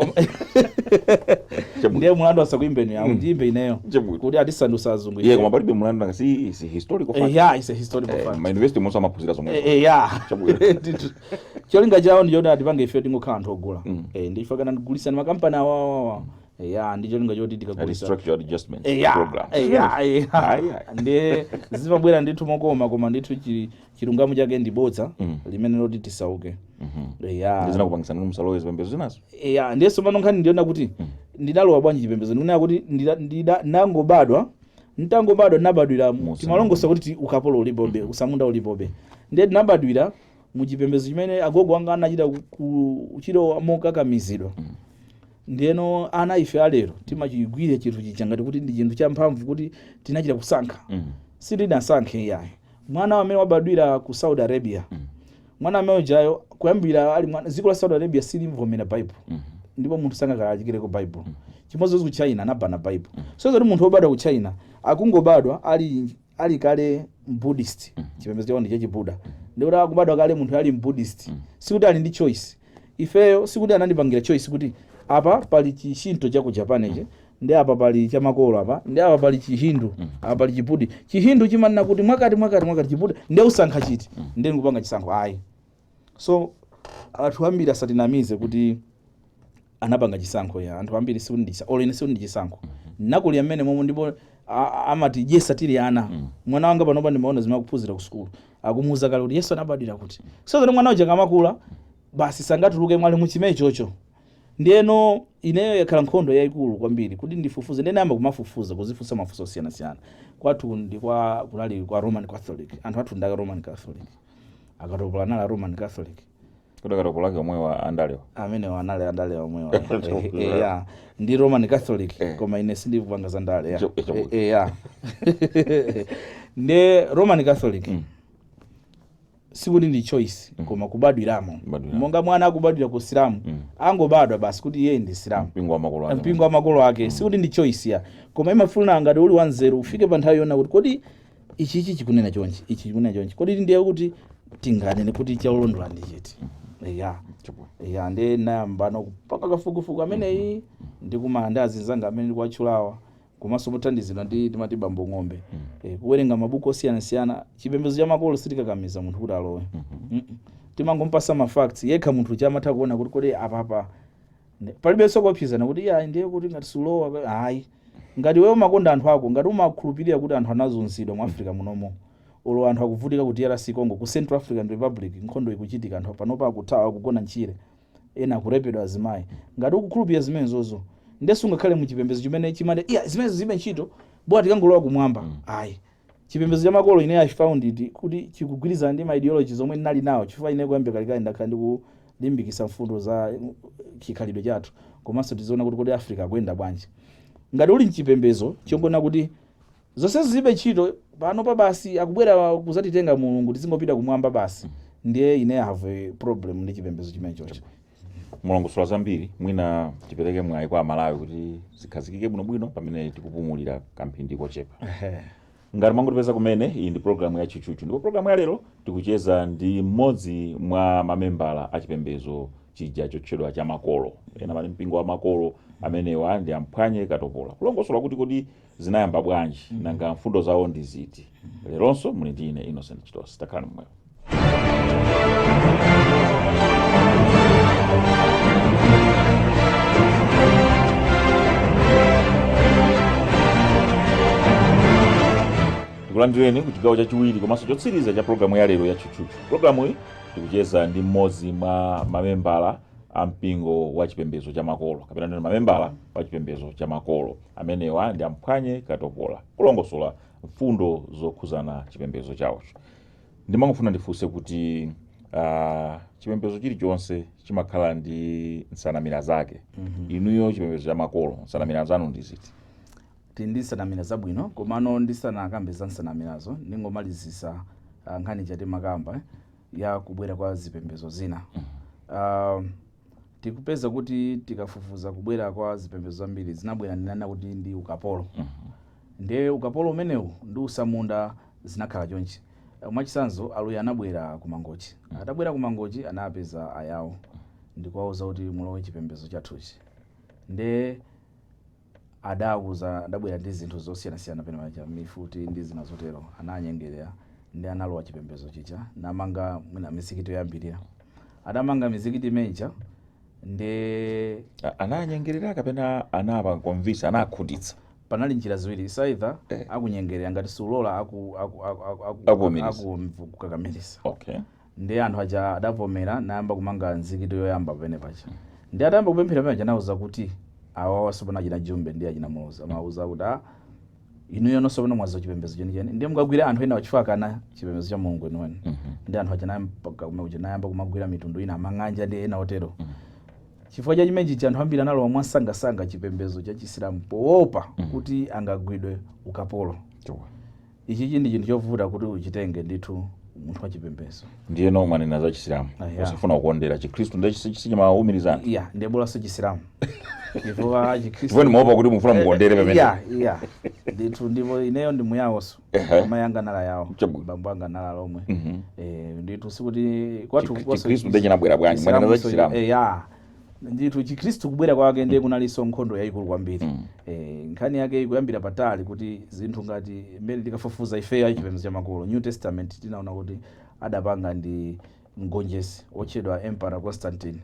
ndiye mulandu asakuimbeni yawo, ndiyimbe ineyo Chabwino. kuti atisandusa azungu Iye, koma palibe mulandu, nanga si historical fact? Yeah, it's a historical fact. Ma university monse amaphunzira zomwe. Ya. Chabwino. Ndithu. Cholinga chawo ndi choti atipange ife tingokhala anthu ogula. Ndife kana ndigulitsani makampani awawawa. Ya, ndi cholinga choti tikagulisa Structural adjustment program. Ya. Ayi, ayi. Ndiye zimabwera ndithu mokoma, koma ndithu chilungamo chake ndi bodza limene loti tisauke. Ya. Ndizinakupangisa kuti musalowe zipembedzo zinazo? Ya, ndiye pano nkhani ndiona kuti ndidalowa bwanji chipembedzo. Ndikunena kuti ndangobadwa, ntangobadwa ndinabadwira Musa. Timalongosa kuti ukapolo ulipobe, usamunda ulipobe. Ndiye tinabadwira mu chipembedzo chimene agogo anga anachita kuchita mokakamizidwa. Ndiyeno ana ife alero timachigwire chinthu chija ngati kuti ndi chinthu champhamvu, kuti tinachita kusankha. Sitinasankhe iyayi. Mwana amene wabadwira ku Saudi Arabia, mwana amene ujayo kuyambira ali mwana, dziko la Saudi Arabia silimvomera Bible, ndipo munthu sangakalalikireko Bible. Chimodzimodzi ku China anabana Bible. So zoti munthu wobadwa ku China akungobadwa ali kale Mbuddhist, chipembedzo chawo ndi chachibuda, ndikuti akubadwa kale munthu ali Mbuddhist, sikuti ali ndi choice. Ifeyo sikuti anandipangira choice kuti apa pali Chishinto cha ku Japan ichi, ndi apa pali chamakolo, apa ndi apa pali Chihindu, apa pali Chibudi. Chihindu chimanena kuti mwakati mwakati mwakati, Chibuda, ndiye usankha chiti? Ndiye ndikupanga chisankho? Ayi. So anthu ambiri asatinamize kuti anapanga chisankho ya. Anthu ambiri sikuti ndi olo ine sikuti ndi chisankho. Nakulira mmene momwe, ndipo amatidyesa tili ana. Mwana wanga panopa ndimaona zimene akuphunzira ku sukulu, akumuuza kale kuti Yesu anabadwira kuti. So zoti mwana uja kamakula basi sangatuluke mwali muchimene chocho. Ndiyeno ineyo yakhala nkhondo yayikulu kwambiri kuti ndifufuze. Ndiye nayamba kumafufuza, kuzifunsa mafunso osiyanasiyana. Kwathu ndi kwa kunali kwa Roman Catholic. Anthu athu ndaka Roman Catholic, akatopola anali a Roman Catholic. Kuti akatopola ake omwewa andalewa? Amene anali andale omwewa. Ya, ndi Roman Catholic. Koma ine sindikupanga za ndale ya. Ya, ndi Roman Catholic. Sikuti ndi choice, koma kubadwiramo. Kubadwiramo. Monga mwana akubadwira ku Silamu, angobadwa basi kuti iye ndi Silamu. Mpingo wa makolo ake. Mpingo wa makolo ake. Sikuti ndi choice ya, koma imafuna ngati uli wanzeru ufike pa nthawi yona kuti kodi ichi chikunena chonchi, ichi chikunena chonchi, kodi ndiye kuti tinganene kuti cholondola ndi chiti? Ya. Chabwino. Ya, ndi nayamba kupanga kafukufuku ameneyi ndikumana ndi azinzanga amene ndikuwatchulawa, komanso mothandizidwa ndi timati bambo ng'ombe, kuwerenga mabuku osiyanasiyana. Chipembedzo cha makolo sitikakamiza munthu kuti alowe. Timangompasa ma facts, yekha munthu chamatha kuona kuti kodi apapa palibenso kuopsezana kuti iya, ndiye kuti ngati sulowa, ayi. Ngati wewe umakonda anthu ako, ngati umakhulupirira kuti anthu anazunzidwa mu Africa munomo, olo anthu akuvutika ku DRC Congo, ku Central African Republic nkhondo ikuchitika, anthu panopa akuthawa, akugona ntchire, ena akurepedwa, azimayi, ngati ukukhulupirira zimenezozo, ndesu ungakhale mu chipembedzo chimene chimati iya, zimenezo zilibe ntchito, bola tikangolowa kumwamba? Ayi. Chipembedzo cha makolo ine I found it kuti chikugwirizana ndi ma ideologies omwe ndinali nawo, chifukwa ine kuyambira kalekale ndakhala ndikulimbikitsa mfundo za chikhalidwe chathu, komanso tiziona kuti kodi Africa akuyenda bwanji. Ngati uli mchipembedzo chongona kuti zonsezo zilibe ntchito pano pa, basi akubwera kuzatitenga Mulungu, tizingopita kumwamba basi, ndiye ine I have a problem ndi chipembedzo chimene chocho. Mulongosola zambiri. Mwina tipereke mwayi kwa Amalawi kuti zikhazikike bwinobwino pamene tikupumulira kamphindi kochepa. Ngati mwangotipeza kumene, iyi ndi programu ya Tchutchutchu, ndipo programu ya lero tikucheza ndi mmodzi mwa mamembala a chipembedzo chija chotchedwa cha makolo, ena amati mpingo wa makolo. Amenewa ndi Amphwanye Katopola, kulongosola kuti kodi zinayamba bwanji, nanga mfundo zawo ndi ziti. Leronso muli ndi ine Innocent Chitosi. Takhalani momwemo. Tikulandireni ku chigawo chachiwiri komanso chotsiriza cha programu ya lero ya Tchutchutchu. Programu iyi tikucheza ndi mmodzi mwa mamembala a mpingo wa chipembedzo cha makolo, kapena nena mamembala wa chipembedzo cha makolo. Amenewa ndi Amphwanye Katopola, kulongosola mfundo zokhuzana chipembedzo chawocho. Ndimangofuna ndifunse kuti Chipembedzo chilichonse chimakhala ndi nsanamira zake. Inuyo chipembedzo cha makolo, nsanamira zanu ndi ziti? Tili ndi nsanamira zabwino, komano ndisanakambe za nsanamirazo, ndingomalizisa nkhani chati makamba ya kubwera kwa zipembedzo zina. Tikupeza kuti tikafufuza kubwera kwa zipembedzo zambiri, zinabwera, ndinanena kuti ndi ukapolo. Ndiye ukapolo umenewu ndi usamunda zinakhala chonchi. Mwachitsanzo, Aluya anabwera ku Mangochi. Atabwera ku Mangochi, anapeza Ayawo ndikuwauza kuti mulowe chipembedzo chathuchi. Nde adawuza, adabwera ndi zinthu zosiyanasiyana pene paja, mifuti ndi zina zotero, ananyengerera ndi analowa chipembedzo chija, namanga mwina mizikiti yoyambirira. Adamanga mizikiti imeneja ndi Ananyengerera kapena anapa convince, anakhutitsa? Panali njira ziwiri. It's either akunyengerera, ngati sulola Akuwumiriza. Akukakamiritsa. Ndi anthu aja adavomera, nayamba kumanga mzikiti yoyamba pamene paja. Ndi atayamba kupemphera pamene paja, anawuza kuti awawa sopano, achina Jumbe ndi achina Muluzi, amawuza kuti, "Ah, inuyo nonso pano mwaziwa chipembedzo chenicheni, ndiye mukagwira anthu ena chifukwa akana chipembedzo cha Mulungu inuweni." Ndi anthu aja nayamba kumagwira mitundu ina, amang'anja ndi ena otero. Chifukwa cha chimenechi, anthu ambiri analowa mwasangasanga chipembedzo cha Chisilamu poopa kuti angagwidwe ukapolo. Ichichi ndi chinthu chovuta kuti uchitenge ndithu munthu wa chipembedzo. Ndiyeno mwanena za Chisilamu. Usafuna kukondera, Chikhristu ndiye sichimawumirizana? Iya, ndiye bolanso Chisilamu, chifukwa Chikhristu Chifukwa ndimaopa kuti mufuna mukondere pamene. Iya, ndithu, ndipo ineyo ndi Muyawonso. Amayi anga anali Yawo. Bambo anga anali Lomwe. Ndithu sikuti kwathu Chikhristu ndiye chinabwera bwanji? Mwanena za Chisilamu. Ya, ndithu, Chikhristu kubwera kwake ndiye kunalinso nkhondo yayikulu kwambiri. Nkhani yake ikuyambira patali, kuti zinthu ngati mmene tikafufuza ifeyo achipembedzo cha makolo, New Testament tinaona kuti adapanga ndi mgonjesi otchedwa Emperor Constantine,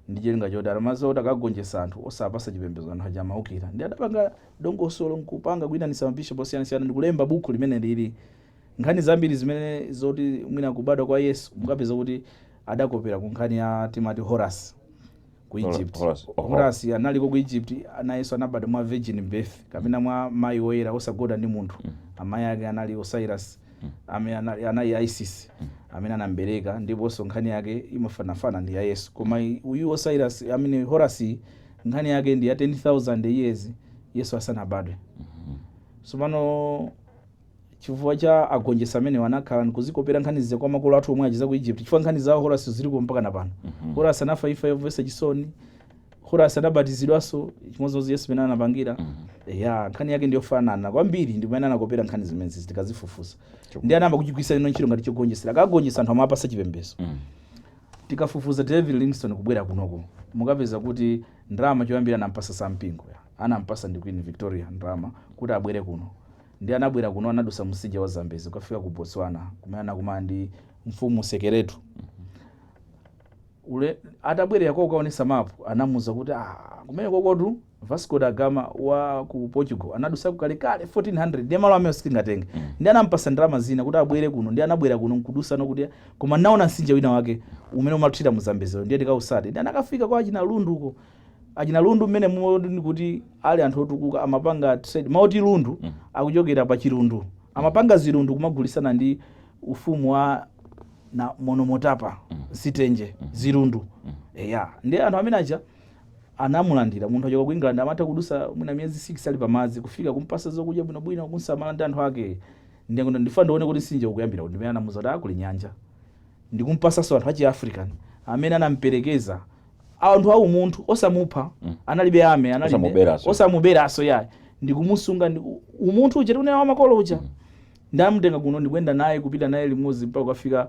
ndi cholinga choti amaziwa kuti akagonjetsa anthu osapasa chipembedzo, anthu aja amaukira. Ndi adapanga dongosolo nkupanga kuyitanitsa mabishopu osiyanasiyana ndikulemba buku limene lili nkhani zambiri zimene zoti mwina kubadwa kwa Yesu, mukapeza kuti adakopera ku nkhani ya timati Horus ku Egypt. Horus, oho. Horus analiko ku Egypt. Nayenso anabadwa mwa virgin birth kapena mwa mayi woyera osagona ndi munthu. Amayi ake anali Osiris, amene anali Isis amene anambereka. Ndiponso nkhani yake imafanafana ndi ya Yesu, koma uyu Osiris, amene Horus, nkhani yake ndi ya 10,000 years Yesu asanabadwe. Tsopano chifukwa cha agonjetsa amene anakhala nkuzikopera nkhani zija kwa makolo athu omwe achiza ku Egypt, chifukwa nkhani za Horus ziliko mpaka na pano. Horus anafa imfa yomvetsa chisoni. Horus anabatizidwanso chimodzimodzi Yesu pamene anapangira. Ya, nkhani yake ndiyofanana kwambiri ndi pamene anakopera nkhani zimenezi. Tikazifufuza, ndi anayamba kuchigwiritsa ino ntchito ngati chogonjetsera. Akagonjetsa anthu, amapasa chipembedzo. Tikafufuza David Livingstone kubwera kunoko, mukapeza kuti ndalama choyambira anampasa sampingo ya. Anampasa ndi Queen Victoria ndalama kuti abwere kuno. Ndi anabwera kuno, anadusa mtsinje wa Zambezi kukafika ku Botswana, kumene anakumana ndi Mfumu Sekeretu. Ule atabwerera kwa kukaonesa mapu, anamuza kuti, "Ah, kumene kokotu Vasco da Gama wa ku Portugal anadusa kalekale 1400, ndiye malo amene sitingatenge." Ndi anampasa ndalama zina kuti abwere kuno. Ndi anabwera kuno nkudusano kuti, "Koma naona mtsinje wina wake umene umathira mu Zambezi, ndiye ndikausate." Ndi anakafika kwa achina Lundu uko. Achina Lundu mmene muti kuti ali anthu otukuka, amapanga trade. Mauti Lundu akuchokera pa chilundu, amapanga zilundu kumagulisana ndi ufumu wa na Monomotapa, zitenje, zilundu. Eya, ndi anthu amene aja anamulandira munthu achoka ku England, amatha kudusa mwina miyezi 6 ali pamadzi kufika, kumpasa zokudya bwinobwino, kunsamala ndi anthu ake. Ndiye kuti, "Ndifa ndione kuti mtsinje ukuyambira kuti." Ndimene anamuza kuti akuli nyanja, ndikumpasanso anthu achi African amene anamperekeza, anthu au munthu osamupha, analibe ame analibe Osamuberaso. Osamuberaso yayi, ndikumusunga ndi umunthu uja tikunena wa makolo uja. Ndamutenga kuno, ndikuyenda naye, kupita naye limodzi mpaka kukafika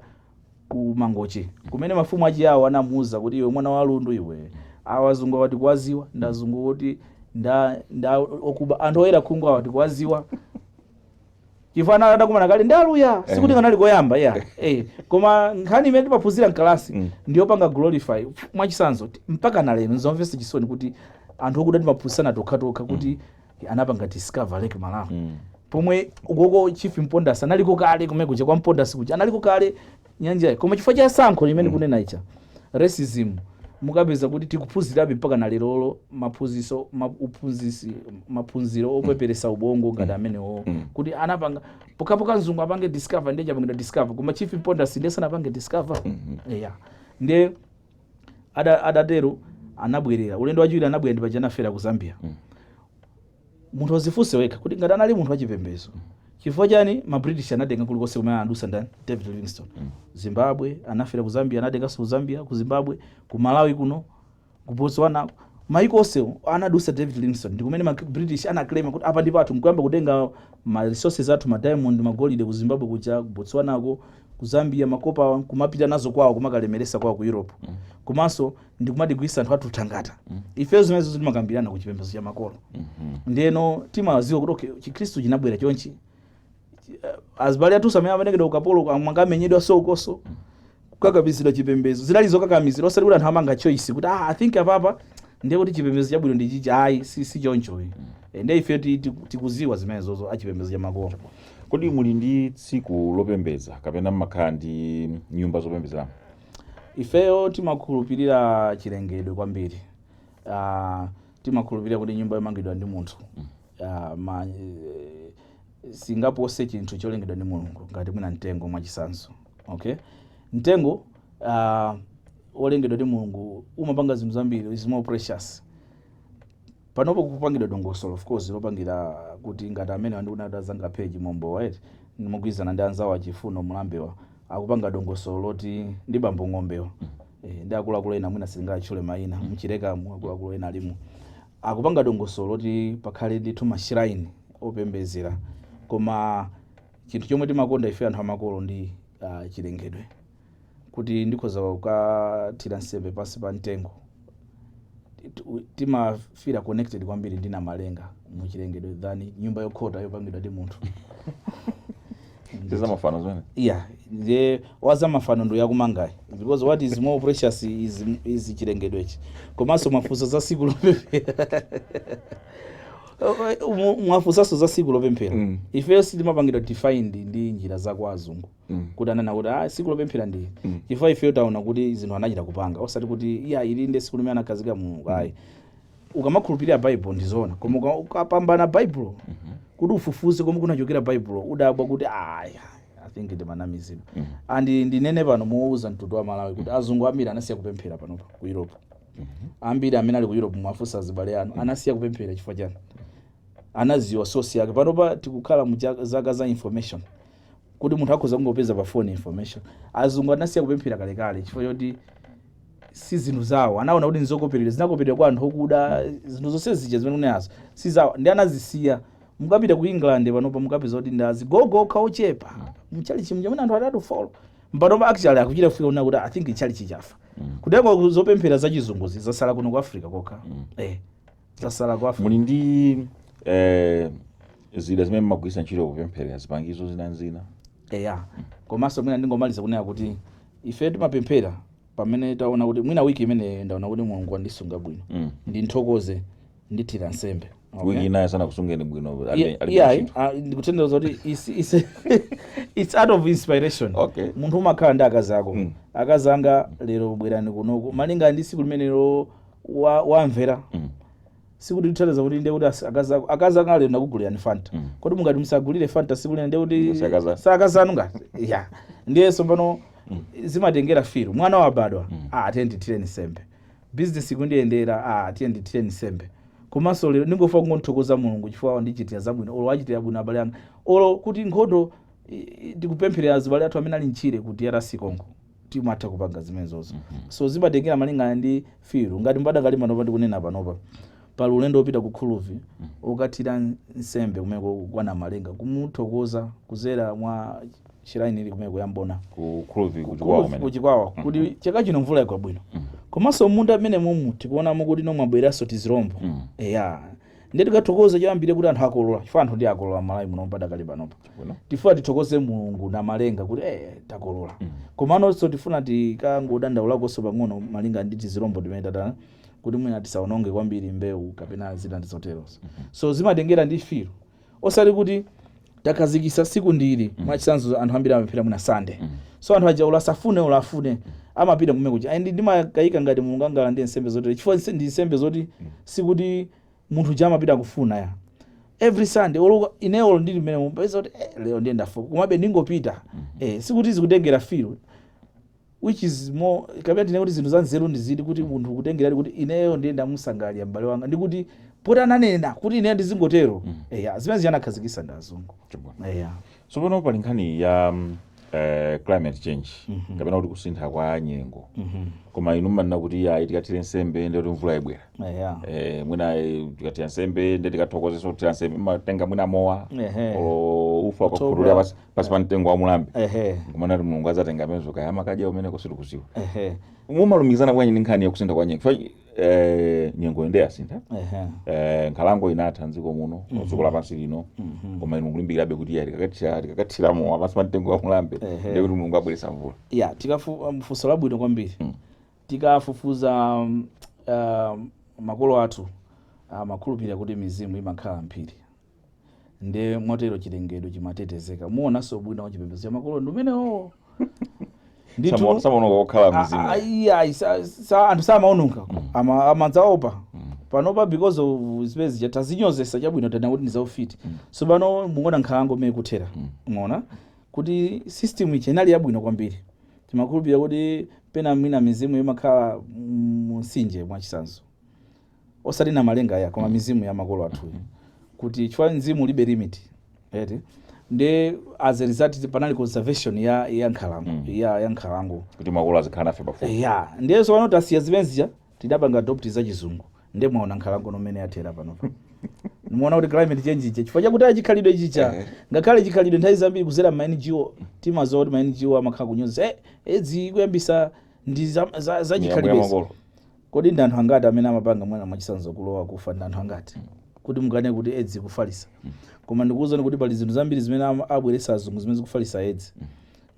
ku Mangochi, kumene mafumu achiyawo anamuwuza kuti, "Iwe mwana wa Lundu iwe, awa azungu awa tikuwaziwa, ndazungu kuti nda okuba, anthu oyera khungu awa tikuwaziwa," chifukwa anali adakumana kale ndi Aluya, sikuti kanali koyamba ya. Koma nkhani imene timaphunzira mkalasi ndiyopanga glorify. Mwachisanzo, mpaka na lero nzomvetsa chisoni kuti anthu okuda timaphunzitsana tokhatokha kuti anapanga discover Lake Malawi, pomwe ukoko Chief Mpondasi analiko kale, kumene kuja kwa Mpondasi kuja analiko kale nyanjayi. Koma chifukwa cha sankho limene kunena icha racism, Mukapeza kuti tikuphunzirabe mpaka na lerolo maphunziso uphunzisi, maphunziro opeperesa ubongo ngati amenewo, kuti anapanga pokapoka mzungu apange discover, ndiye chapangidwa discover, koma Chief Mponda ndiye sanapange discover. Yeah, ndiye adatero anabwerera ulendo wachiwiri, anabwera ndi paja anafera ku Zambia. Munthu azifunse wekha kuti ngati anali munthu wachipembedzo, chifukwa chani ma British anatenga kulikonse kumene anadusa ndani? David Livingstone. Zimbabwe, anafera ku Zambia, anatenganso ku Zambia, ku Zimbabwe, ku Malawi kuno, ku Botswana, maiko onsewo anadusa David Livingstone, ndi kumene ma British anaclaima kuti apa ndi pathu, nkuyamba kutenga ma resources athu, ma diamond, magolide ku Zimbabwe kuja, ku Botswanako, ku Zambia, makopa, kumapita nazo kwawo, kumakalemeresa kwawo ku Europe, komanso ndikumatigwisa anthu athu thangata. Ifeyo zimenezo timakambirana ku chipembedzo cha makolo. Ndiyeno timaziwa kuti okay, Chikhristu chinabwera chonchi. Azibale athu amene amatengedwa ukapolo amangamenyedwa sokoso, kukakamizidwa chipembedzo, zinali zokakamizidwa, osati kuti anthu amanga choice kuti, "Ah, I think apapa ndiye kuti chipembedzo chabwino ndi chichi." Ayi, si choncho. Ndiye ife tikuziwa zimenezozo achipembedzo cha makolo. Kodi muli ndi tsiku lopembedza kapena mmakhala ndi nyumba zopembedzeramo? Ifeyo timakhulupirira chilengedwe kwambiri. Timakhulupirira kuti nyumba yomangidwa ndi munthu singapose chinthu cholengedwa ndi Mulungu, ngati mwina mtengo mwachisanzo. Okay, mtengo wolengedwa ndi Mulungu umapanga zinthu zambiri, is more precious. Panopo kupangidwa dongosolo, of course, lopangira kuti ngati amene andikuti azanga page mombo, right, ndimugwirizana ndi anzawo achifuno mulambewa, akupanga dongosolo loti ndi bambo ng'ombewa, ndi akuluakulu ena, mwina sitingatchule mayina, mchilekamu akuluakulu ena alimo, akupanga dongosolo loti pakhale ndithu ma shrine opembedzera. Koma chinthu chomwe timakonda ife anthu amakolo ndi chilengedwe, kuti ndikhoza kukathira nsembe pansi pa mtengo. Timafira connected kwambiri ndi Namalenga muchilengedwe than nyumba yokhota yopangidwa ndi munthu. Sizamafano zimene. Yeah, the wazamafano ndo yakumangayi, because what is more precious is chilengedwechi. Komanso mwafunsa za siku lopemphera, mwafunsanso za siku lopemphera. Ifeyo sitimapangidwa defined ndi njira za kwa azungu kuti anana kuti, "Ah, siku lopemphera ndi." Chifukwa ifeyo taona kuti zinthu anachita kupanga, osati kuti iya, ili ndi siku limene anakhazika Mulungu, ayi. Ukamakhulupirira Bible ndizoona, koma ukapambana Bible kuti ufufuze komwe kunachokera Bible, udabwa kuti aya, I think ndimanamizidwa. And ndinene pano mowuza mtundu wa Malawi kuti azungu ambiri anasiya kupemphera panopa ku Europe. Ambiri amene ali ku Europe, mwafunsa azibale anu, anasiya kupemphera. Chifukwa chani? Anaziwa source yake. Panopa tikukhala mu zaka za information, kuti munthu akhoza kungopeza pa phone information. Azungu anasiya kupemphera kalekale chifukwa choti si zinthu zawo. Anaona kuti nzokoperedwa, zinakoperedwa kwa anthu okuda. Zinthu zonse zija zimene unenazo si zawo, ndi anazisiya. Mukapita ku England panopa, mukapeza kuti ndi azigogo okha ochepa mchalichi chamene anthu atatu, four. Panopa actually akuchita kufika kuna kuti I think chalichi chafa. Kutenga zopemphera zachizunguzi zasala kuno ku Africa kokha. Zasala ku Africa. Muli ndi zida zimene mmagwiritsa ntchito kupempherera, zipangizo zinanzina? Eya, komanso mwina ndingomaliza kunena kuti ife timapemphera pamene taona kuti mwina wiki imene ndaona kuti Mulungu wandisunga bwino, ndinthokoze, ndithira nsembe. Okay? Wiki inayo sanakusungeni bwino, alibe Iyayi. ntchito. Ndikutanthauza kuti it's out of inspiration. Munthu umakhala ndi akazi ako. "Akazi anga, lero bwerani kunoku," malinga ndi tsiku limenelo wamvera. Sikuti tithandiza kuti ndiye kuti akazi ako, "Akazi anga, lero ndakugulirani Fanta." Kodi mungati musagulire Fanta tsiku lina, ndiye kuti Si akazi anu. si akazi anu ngati ya? Ndiyenso pano zimatengera feel. Mwana wabadwa, "Ah, tiye ndithireni nsembe." Business ikundiyendera, "Ah, tiye ndithireni nsembe." Komanso lero ndingofa kungonthokoza Mulungu chifukwa wandichitira zabwino, olo wachitira bwino abale anga, olo kuti nkhondo tikupempherera azibale athu amene ali mchire ku DRC Congo. Timatha kupanga zimenezozo. So zimatengera malingana ndi feel. Ngati mbadakali panopa, ndikunena panopa, pali ulendo wopita ku Khuluvi ukathira nsembe kumeko kwa Namalenga, kumuthokoza kuzera mwa shrine ili kumeko yambona. Ku Khuluvi, kuchikwawa kumene? Kuchikwawa, kuti chaka chino mvula igwa bwino, komanso munda mmene mumu tikuonamo kuti nomwabweranso tizirombo. Eya, ndiye tikathokoza choyambire kuti anthu akolola, chifukwa anthu ndi akolola Malawi muno padakali panopa. Bwino. Tifuna tithokoze Mulungu Namalenga kuti takolola, komanso tifuna tikangodandaulakonso pang'ono malinga ndi tizirombo timene tatana, kuti mwina tisaononge kwambiri mbewu kapena zina ndi zoterozo. So zimatengera ndi feel, osati kuti takhazikisa siku ndili. Mwachitsanzo, anthu ambiri amapemphera mwina Sunday. So anthu aja, ula asafune ula afune, Amapita kumene kuja and ndimakayika ngati Mulungu angalandire nsembe zotere, chifukwa ndi nsembe zoti sikuti munthu uja amapita kufuna ya every Sunday. Olo ineyo ndili mmene mupeza kuti lero ndiye ndafoka, komabe ndingopita. Sikuti zikutengera feel which is more, kapena tine kuti zinthu za nzeru ndiziti kuti munthu kutengeradi kuti ineyo ndiye ndamusangalalira m'bale wanga, ndikuti poti ananena kuti ineyo ndizingotero. Ya, zimene zinakhazikitsa ndi azungu. Eya. Tsopano pali nkhani ya climate change, kapena kuti kusintha kwa nyengo, koma inu mmanena kuti ayi, tikathire nsembe ndiye kuti mvula ibwera. Mwina tikathira nsembe ndiye tikathokozesa kuthira nsembe, matenga mwina mowa olo ufa ukakhutulira pasi pa mtengo wa mulambe, kumanati Mulungu adzatenga amenezo, kaya amakadya umeneko sitikuziwa. Mumalumikizana bwanji ndi nkhani yakusintha kwa nyengo? Fa nyengo inde yasintha. Nkhalango inatha mdziko muno, dziko lapansi lino, koma inu mukulimbikirabe kuti iya, tikakathira mowa pansi pa mtengo wa mulambe, ndiye kuti Mulungu abweretsa mvula. Ya, funso labwino kwambiri. Tikafufuza makolo athu amakhulupirira kuti mizimu imakhala mphiri, nde motero chilengedwe chimatetezeka. Muonanso bwino wa chipembedzo cha makolo ndi umenewo ndithu. Samaononga kokhala mizimu. Iya, anthu samaononga, amadzaopa. Panopa because of zimene zija tazinyozesa, chabwino tana kuti ndizaufiti. So pano mukuona nkhalango imene kuthera, muona kuti system ija inali yabwino kwambiri. Timakhulupirira kuti pena mwina mizimu imakhala mu mtsinje, mwachitsanzo, osati na malenga ya, koma mizimu ya makolo athuyo, kuti chifukwa mzimu ulibe limit eti. Nde as a result panali conservation ya nkhalango, ya nkhalango, kuti makolo azikhala nafe pafupi. Ya, ndiye so pano tasiya zimene zija, tidapanga adopt za chizungu, ndiye mwaona nkhalango nomene yathera panopa. Nimuona kuti climate change ija chifukwa chakuti achikhalidwe chicha, ngakhale chikhalidwe nthawi zambiri kuzera ma NGO, timaziwa kuti ma NGO amakhala kunyoza edzi kuyambisa ndi za miyambo ya chikhalidwe. Makolo. Kodi ndi anthu angati amene amapanga mwana, mwachitsanzo kulowa kufa, ndi anthu angati kuti mukane kuti edzi kufalisa? Koma ndikuwuzani kuti pali zinthu zambiri zimene abweretsa azungu zimene zikufalisa edzi,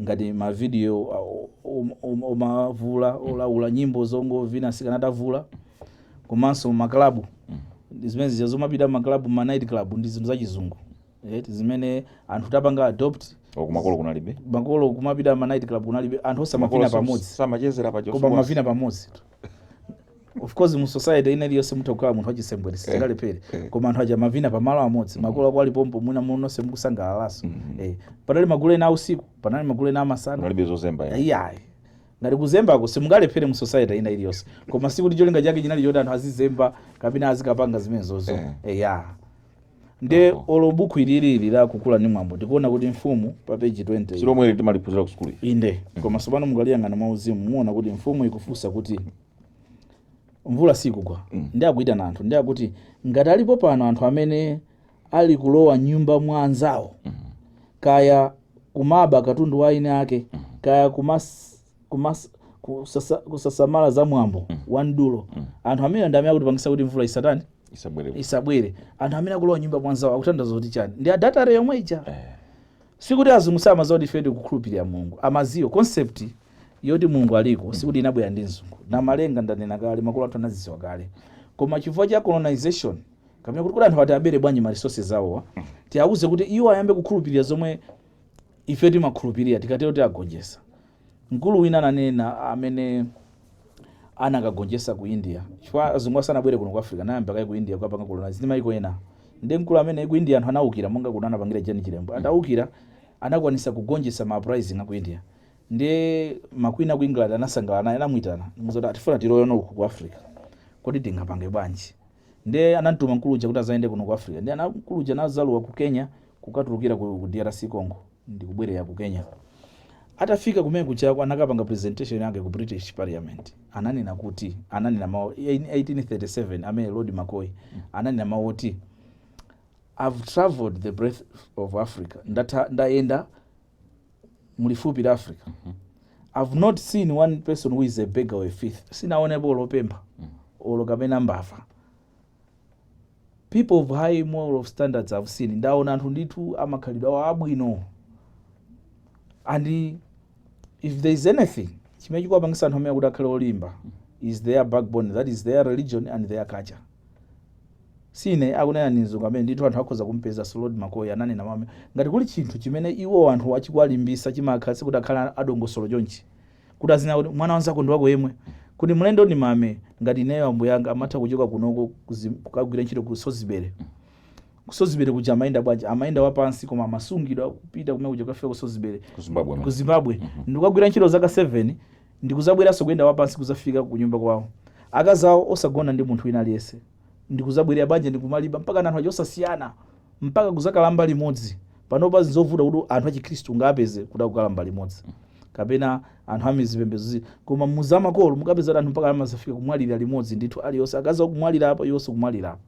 ngati mavidiyo omavula, olaula, nyimbo zongovina asikana atavula, komanso maklabu, zimene zija zomapita maklabu, ma night club, ndi zinthu zachizungu zimene anthu tapanga adopt. Kumakolo kunalibe. Makolo kumapita ma night club kunalibe, anthu osamavina pamodzi. Samachezera pa. Koma mavina pamodzi. Of course mu society ina iliyonse mutha kukhala munthu wachisembwere, sitingalephere, koma anthu aja mavina pamalo amodzi, makolo ako alipompo, mwina munonse mukusangalalaso. Panali magulu ena ausiku, panali magulu ena amasana. Kunalibe zozemba ya. Iyayi, ngati kuzembako simungalephere mu society ina iliyonse, koma sikuti cholinga chake chinali choti anthu azizemba kapena azikapanga zimenezozo. Ya, nde olo buku ililili la Kukula ndi Mwambo, ndikuona kuti mfumu pa page 20. Silomwe timaliphunzira ku sukulu. Inde, koma tsopano mukaliyang'ana mwauzimu, muona kuti mfumu ikufunsa kuti mvula sikugwa, ndi akuyitana anthu, ndi akuti ngati alipo pano anthu amene ali kulowa nyumba mwa anzawo, kaya kumaba katundu wa ine ake, kaya kusasamala za mwambo wa mdulo, anthu amene ndi amene akutipangisa kuti mvula isatani? Isabwere. Isabwere. Anthu amene akulowa nyumba mwa anzawo akutanthauza kuti chani? Ndi adultery yomwe ija. Sikuti azungu samaziwa kuti ife tikukhulupirira Mulungu, amaziwa. Concept yoti Mulungu aliko sikuti inabwera ndi mzungu. Namalenga, ndanena kale, makolo athu anazidziwa kale, koma chifukwa cha colonization, kapena kuti anthu ati abere bwanji ma resources awowa, tiawuze kuti iwo ayambe kukhulupirira zomwe ife timakhulupirira, tikatero tiagonjesa. Mkulu wina ananena, amene anakagonjesa ku India, chifukwa azungu asanabwere kuno ku Africa anayamba kaye ku India kukapanga colonize ndi maiko ena. Ndi mkulu amene ku India anthu anawukira, monga kuno anapangira Jane Chilembwe. Atawukira anakwanisa kugonjetsa ma uprising aku India, ndi ma queen aku England anasangalala naye, anamwitana muzoti atifuna tilowe uku ku Africa, kodi tingapange bwanji? Ndi anamtuma mkulu uja kuti azayende kuno ku Africa. Ndi mkulu uja anazalowa ku Kenya, kukatulukira ku DRC Congo, ndi kubwerera ku Kenya. Atafika kumene kuchako anakapanga presentation yake ku British Parliament. Ananena kuti, ananena mawu in 1837, amene Lord Mackay ananena mawu oti, "I've traveled the breadth of Africa," ndayenda mulifupi la Africa, "I've not seen one person who is a beggar or a thief," sinaonepo olopempha olo kapena mbava. "People of high moral standards have seen," ndaona anthu ndithu amakhalidwe awo abwino, "and if there is anything chimene chikuwapangisa anthu amene kuti akhale olimba is their backbone, that is their religion and their culture." Sine akunena, ni mzungu amene ndithu anthu akhoza kumpeza. Lord Mackay ananena mame ngati kuli chinthu chimene iwo anthu achikuwalimbisa, chimakhala sikuti akhala adongosolo chonchi. Kuti azina kuti mwana wanzako ndi wako yemwe, kuti mlendo ndi mame. Ngati ineyo, ambuye anga amatha kuchoka kunoko kukagwira ntchito ku Sozibere. Ku Sozibere kuja amayenda bwanji? Amayenda wapansi, koma amasungidwa kupita kumene kuja, kukafika ku Sozibere. Ku Zimbabwe. Ku Zimbabwe, ndikukagwira ntchito zaka 7, ndikuzabweranso kuyenda wapansi kuzafika ku nyumba kwawo, akazi awo osagona ndi munthu wina aliyense, ndikuzabwerera banja ndikumaliba mpaka anthu aja osasiyana, mpaka kuzakalamba limodzi. Panopa zizovuta kuti anthu achikhristu ungapeze kuti akukalamba limodzi kapena anthu amizipembedzo zina, koma muzamakolo mukapeza kuti anthu mpaka amazafika kumwalira limodzi ndithu, aliyonse akazi akumwalira apa, iwonso kumwalira apa.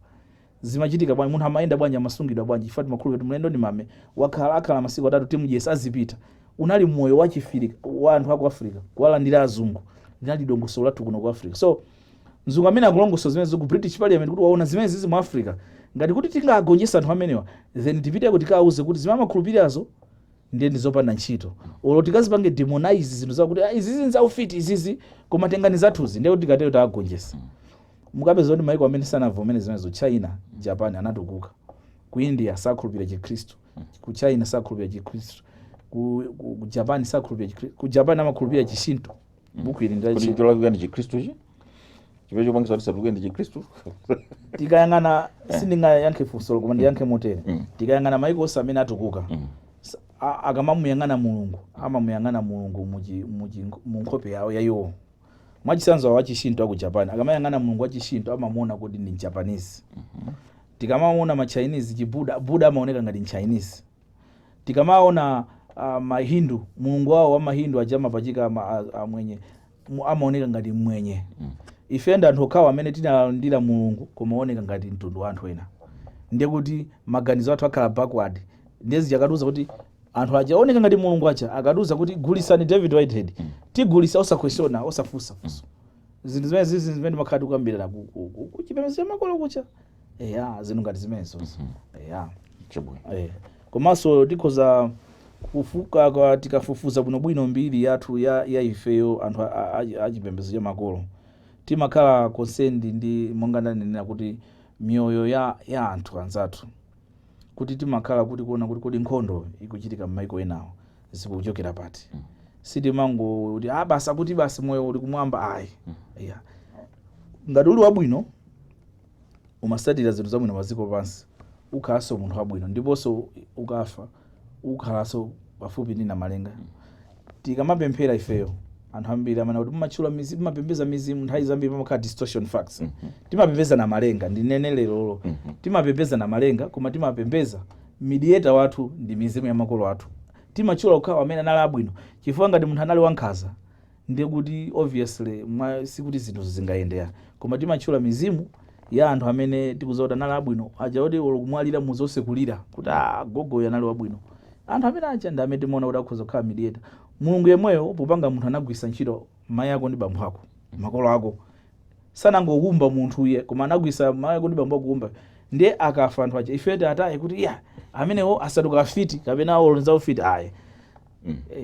Zimachitika bwanji? Munthu amayenda bwanji? Amasungidwa bwanji? Chifukwa timakhulupirira kuti mlendo ndi mame, wakhala akhala masiku 3, timudyesa, azipita. Unali moyo wachifirika wa anthu aku Africa kuwalandira azungu, linali dongosolo lathu kuno ku Africa. So mzungu amene akulongosola zimene ku British Parliament kuti waona zimene zizi mu Africa, ngati kuti tingagonjesa anthu amenewa, then tipiteko tikawauze kuti zimene amakhulupirirazo ndiye ndizopanda ntchito, olo tikazipange demonize zinthu zakuti, "Ah, izizi nzaufiti izizi, koma tengani zathuzi," ndiye kuti tikatero tagonjesa. Mukapeza kuti maiko amene sanavomere zimenezo, China, Japan, anatukuka. Ku India sakhulupirira Chikhristu, ku China sakhulupirira Chikhristu, ku Japan sakhulupirira Chikhristu, ku Japan amakhulupirira Chishinto. Buku ili Kuti ndi cholakwika ndi Chikhristuchi, chimene chopangisa kuti satuke ndi Chikhristu? Tikayang'ana, sindingayankhe funso, koma ndiyankhe motere. Tikayang'ana maiko onse amene atukuka, akamamuyang'ana Mulungu, amamuyang'ana Mulungu mu nkhope yawo yayiwo. Mwachitsanzo, awo achishinto aku Japan akamayang'ana Mulungu wachishinto, amamuona kuti ndi Mjapanese. Tikamaona ma Chinese, chibuda, Buddha amaoneka ngati Mchinese. Tikamaona Mahindu, mulungu wawo wa Mahindu aja amapachika amwenye, amaoneka ngati mwenye. Ife ndi anthu okhawo amene tinalandira Mulungu koma oneka ngati mtundu wa anthu ena. Ndiye kuti maganizo athu akhala backward. Ndiye zichakatiuza kuti anthu aja aoneka ngati mulungu aja akatiuza kuti gulisani David Whitehead, tigulisa osaquestiona, osafunsa funso. Zinthu zimene zizi zimene timakhala tikukambirana ku chipembedzo cha makolo kucha, eya, zinthu ngati zimenezo, eya. Chabwino. Komanso tikhoza kufuka tikafufuza bwinobwino mbiri yathu ya ifeyo anthu achipembedzo cha makolo, timakhala concerned ndi, monga ndanenera, kuti miyoyo ya anthu anzathu, kuti timakhala kuti kuona kuti kodi nkhondo ikuchitika m'maiko enawo zikuchokera pati. Sitimango kuti, ah, basi, akuti basi moyo uli kumwamba, ayi. Yeah. Ngati uli wabwino, umasatira zinthu zabwino padziko pansi, ukhalanso munthu wabwino, ndiponso ukafa ukhalanso pafupi ndi Namalenga. Tikamapemphera ifeyo, anthu ambiri amene kuti mumatchula mizimu, mumapembeza mizimu, nthawi zambiri pamakhala distortion facts. Timapembeza Namalenga, ndinene lerolo, timapembeza Namalenga, koma timapembeza mediator wathu ndi mizimu ya makolo athu. Timatchula okhawo amene anali abwino, chifukwa ngati munthu anali wankhanza, ndiye kuti obviously sikuti zinthu zingayendera. Koma timatchula mizimu ya anthu amene tikudziwa kuti anali abwino aja, kuti olo kumwalira muzonse kulira kuti, ah, gogoyo anali wabwino. Anthu amene aja ndi amene timaona kuti akhoza kukhala mediator. Mulungu yemweyo popanga munthu anagwiritsa ntchito mayi ako ndi bambo ako, makolo ako. Sanangokumba munthu iye, koma anagwiritsa mayi ako ndi bambo ako kuumba. Ndiye akafa anthu aja, ife ataye kuti iya, amenewo asaduka afiti kapena olonza ufiti, ayi.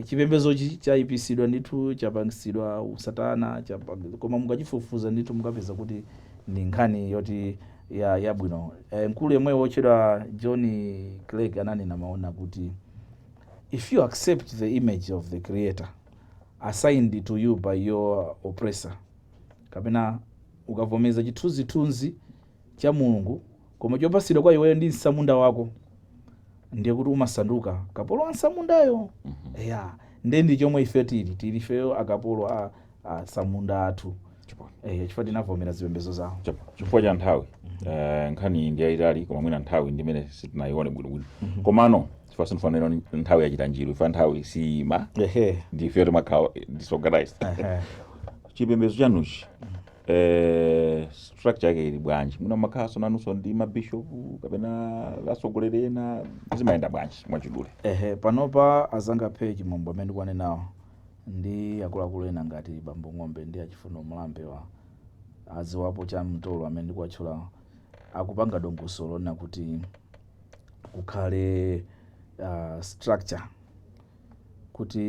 Chipembezochi chayipisidwa ndithu, chapangisidwa usatana, koma mukachifufuza ndithu mukapeza kuti ndi nkhani yoti yabwino. Mkulu yemweyo wotchedwa John Clegg ananena maona kuti if you accept the image of the creator assigned to you by your oppressor, kapena ukavomeza chithunzithunzi cha Mulungu koma chopasidwa kwa iweyo ndi msamunda wako, ndiye kuti umasanduka kapolo wa msamundayo. Ya, ndiye ndi chomwe ife tili ifeyo akapolo a samunda athu. Chifukwa tinavomera zipembedzo zawo. Chifukwa cha nthawi, nkhani ndi yayitali, koma mwina nthawi ndimene sitinayione bwinobwino. Komano chifukwa sindifanira nthawi yachita njiru, ifa nthawi siyima, ndife timakhala disorganized. Chipembedzo chanuchi, structure yake ili bwanji? Mwina makhalanso nanunso ndi mabishopu kapena atsogoleri ena, zimayenda bwanji mwachidule? Ehe, panopa azanga phe Chimombo amene ndikuwanenawo ndi akuluakulu ena ngati Bambo Ng'ombe ndi Achifundo Mlambe wa aziwapo cha mtolo amene ndikuwatchula, akupanga dongosolo lona kuti kukhale structure, kuti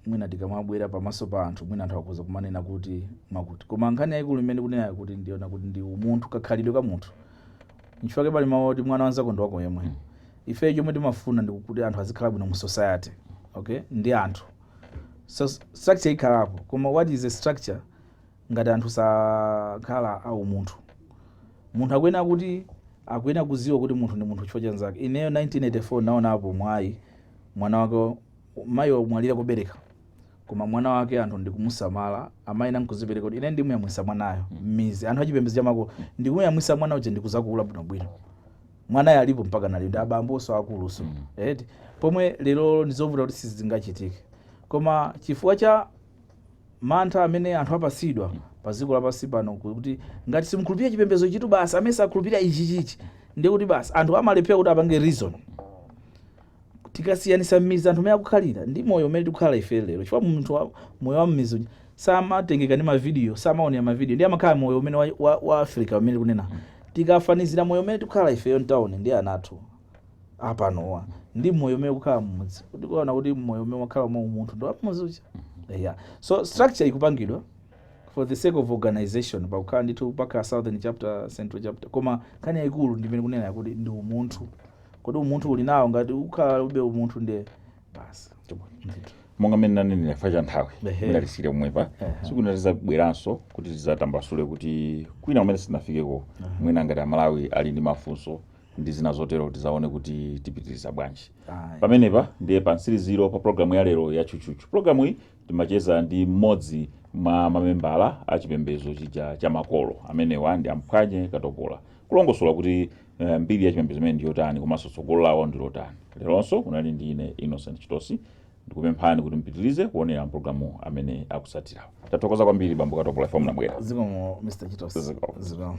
mwina tikamabwera pamaso pa anthu, mwina anthu akhoza kumanena kuti mwakuti. Koma nkhani yayikulu imene kunena kuti ndiona kuti ndi umunthu, kakhalidwe ka munthu. Nchifukwa pali mawu oti mwana wanzako ndi wako yemwe. Ife chomwe timafuna ndi kuti anthu azikhala bwino mu society, okay, ndi anthu. So structure ikhalapo, koma what is a structure ngati anthu sakhala au munthu? Munthu akuyenera kuti akuyenera kuziwa kuti munthu ndi munthu chifukwa cha nzake. Ineyo 1984 naonapo mwayi, mwana wake mayi wamwalira kubereka, koma mwana wake anthu ndikumusamala, amayi nankuzipereka kuti ine ndimuyamwisa mwanayo m'mizi, anthu achipembedzo chamakolo, ndikumuyamwisa mwana uja ndikuzakula bwinobwino. Mwanayo alipo mpaka nali ndi abamboso akuluso, eti? Pomwe lero ndizovuta kuti sizingachitike, koma chifukwa cha mantha amene anthu apasidwa pa dziko lapansi pano, kuti ngati simukhulupirira chipembedzo chitu basi, amene sakhulupirira ichi chichi, ndiye kuti basi anthu amalephera kuti apange reason. Tikasiyanisa m'mizi anthu amene akukhalira ndi moyo umene tikukhala ife lero, chifukwa munthu moyo wa m'mizi uja samatengeka ndi mavidiyo, samaonera mavidiyo, ndi amakhala moyo umene wa Africa umene tikunena. Tikafanizira moyo umene tikukhala ifeyo mtawuni ndi ana athu apanowa ndi moyo umene ukukhala mmudzi, tikuona kuti moyo umene wakhala mwa umunthu ndi wamudzi uja, yeah. So structure ikupangidwa for the sake of organization, pakukhala ndithu pakhala southern chapter, central chapter, koma nkhani yayikulu ndimene kunena kuti ndi umunthu. Kodi umunthu uli nawo? Ngati ukhala ube umunthu, ndiye basi ndithu. Monga mmene nanenera, chifukwa cha nthawi, ndalisire pomwepa. Siku tizabweranso kuti tizatambasule kuti kwina kumene sitinafikeko, mwina ngati Amalawi ali ndi mafunso ndi zina zotero, tizaone kuti tipitiriza bwanji. Ayi. Pamenepa ndiye pa mtsiriziro pa programu ya lero ya Tchutchutchu. Programu iyi timacheza ndi mmodzi mwa mamembala a chipembedzo chija cha makolo, amenewa ndi Amphwanye Katopola, kulongosola kuti mbiri ya chipembedzo imene ndi yotani komanso tsogolo lawo ndi lotani. Leronso kunali ndi ine, Innocent Chitosi. Ndikupemphani kuti mpitirize kuonera mpulogalamu amene akusatirawo. Tathokoza kwambiri, bambo Katopola, ife munabwera. Zikomo, Mr Chitosi. Zikomo. Zikomo.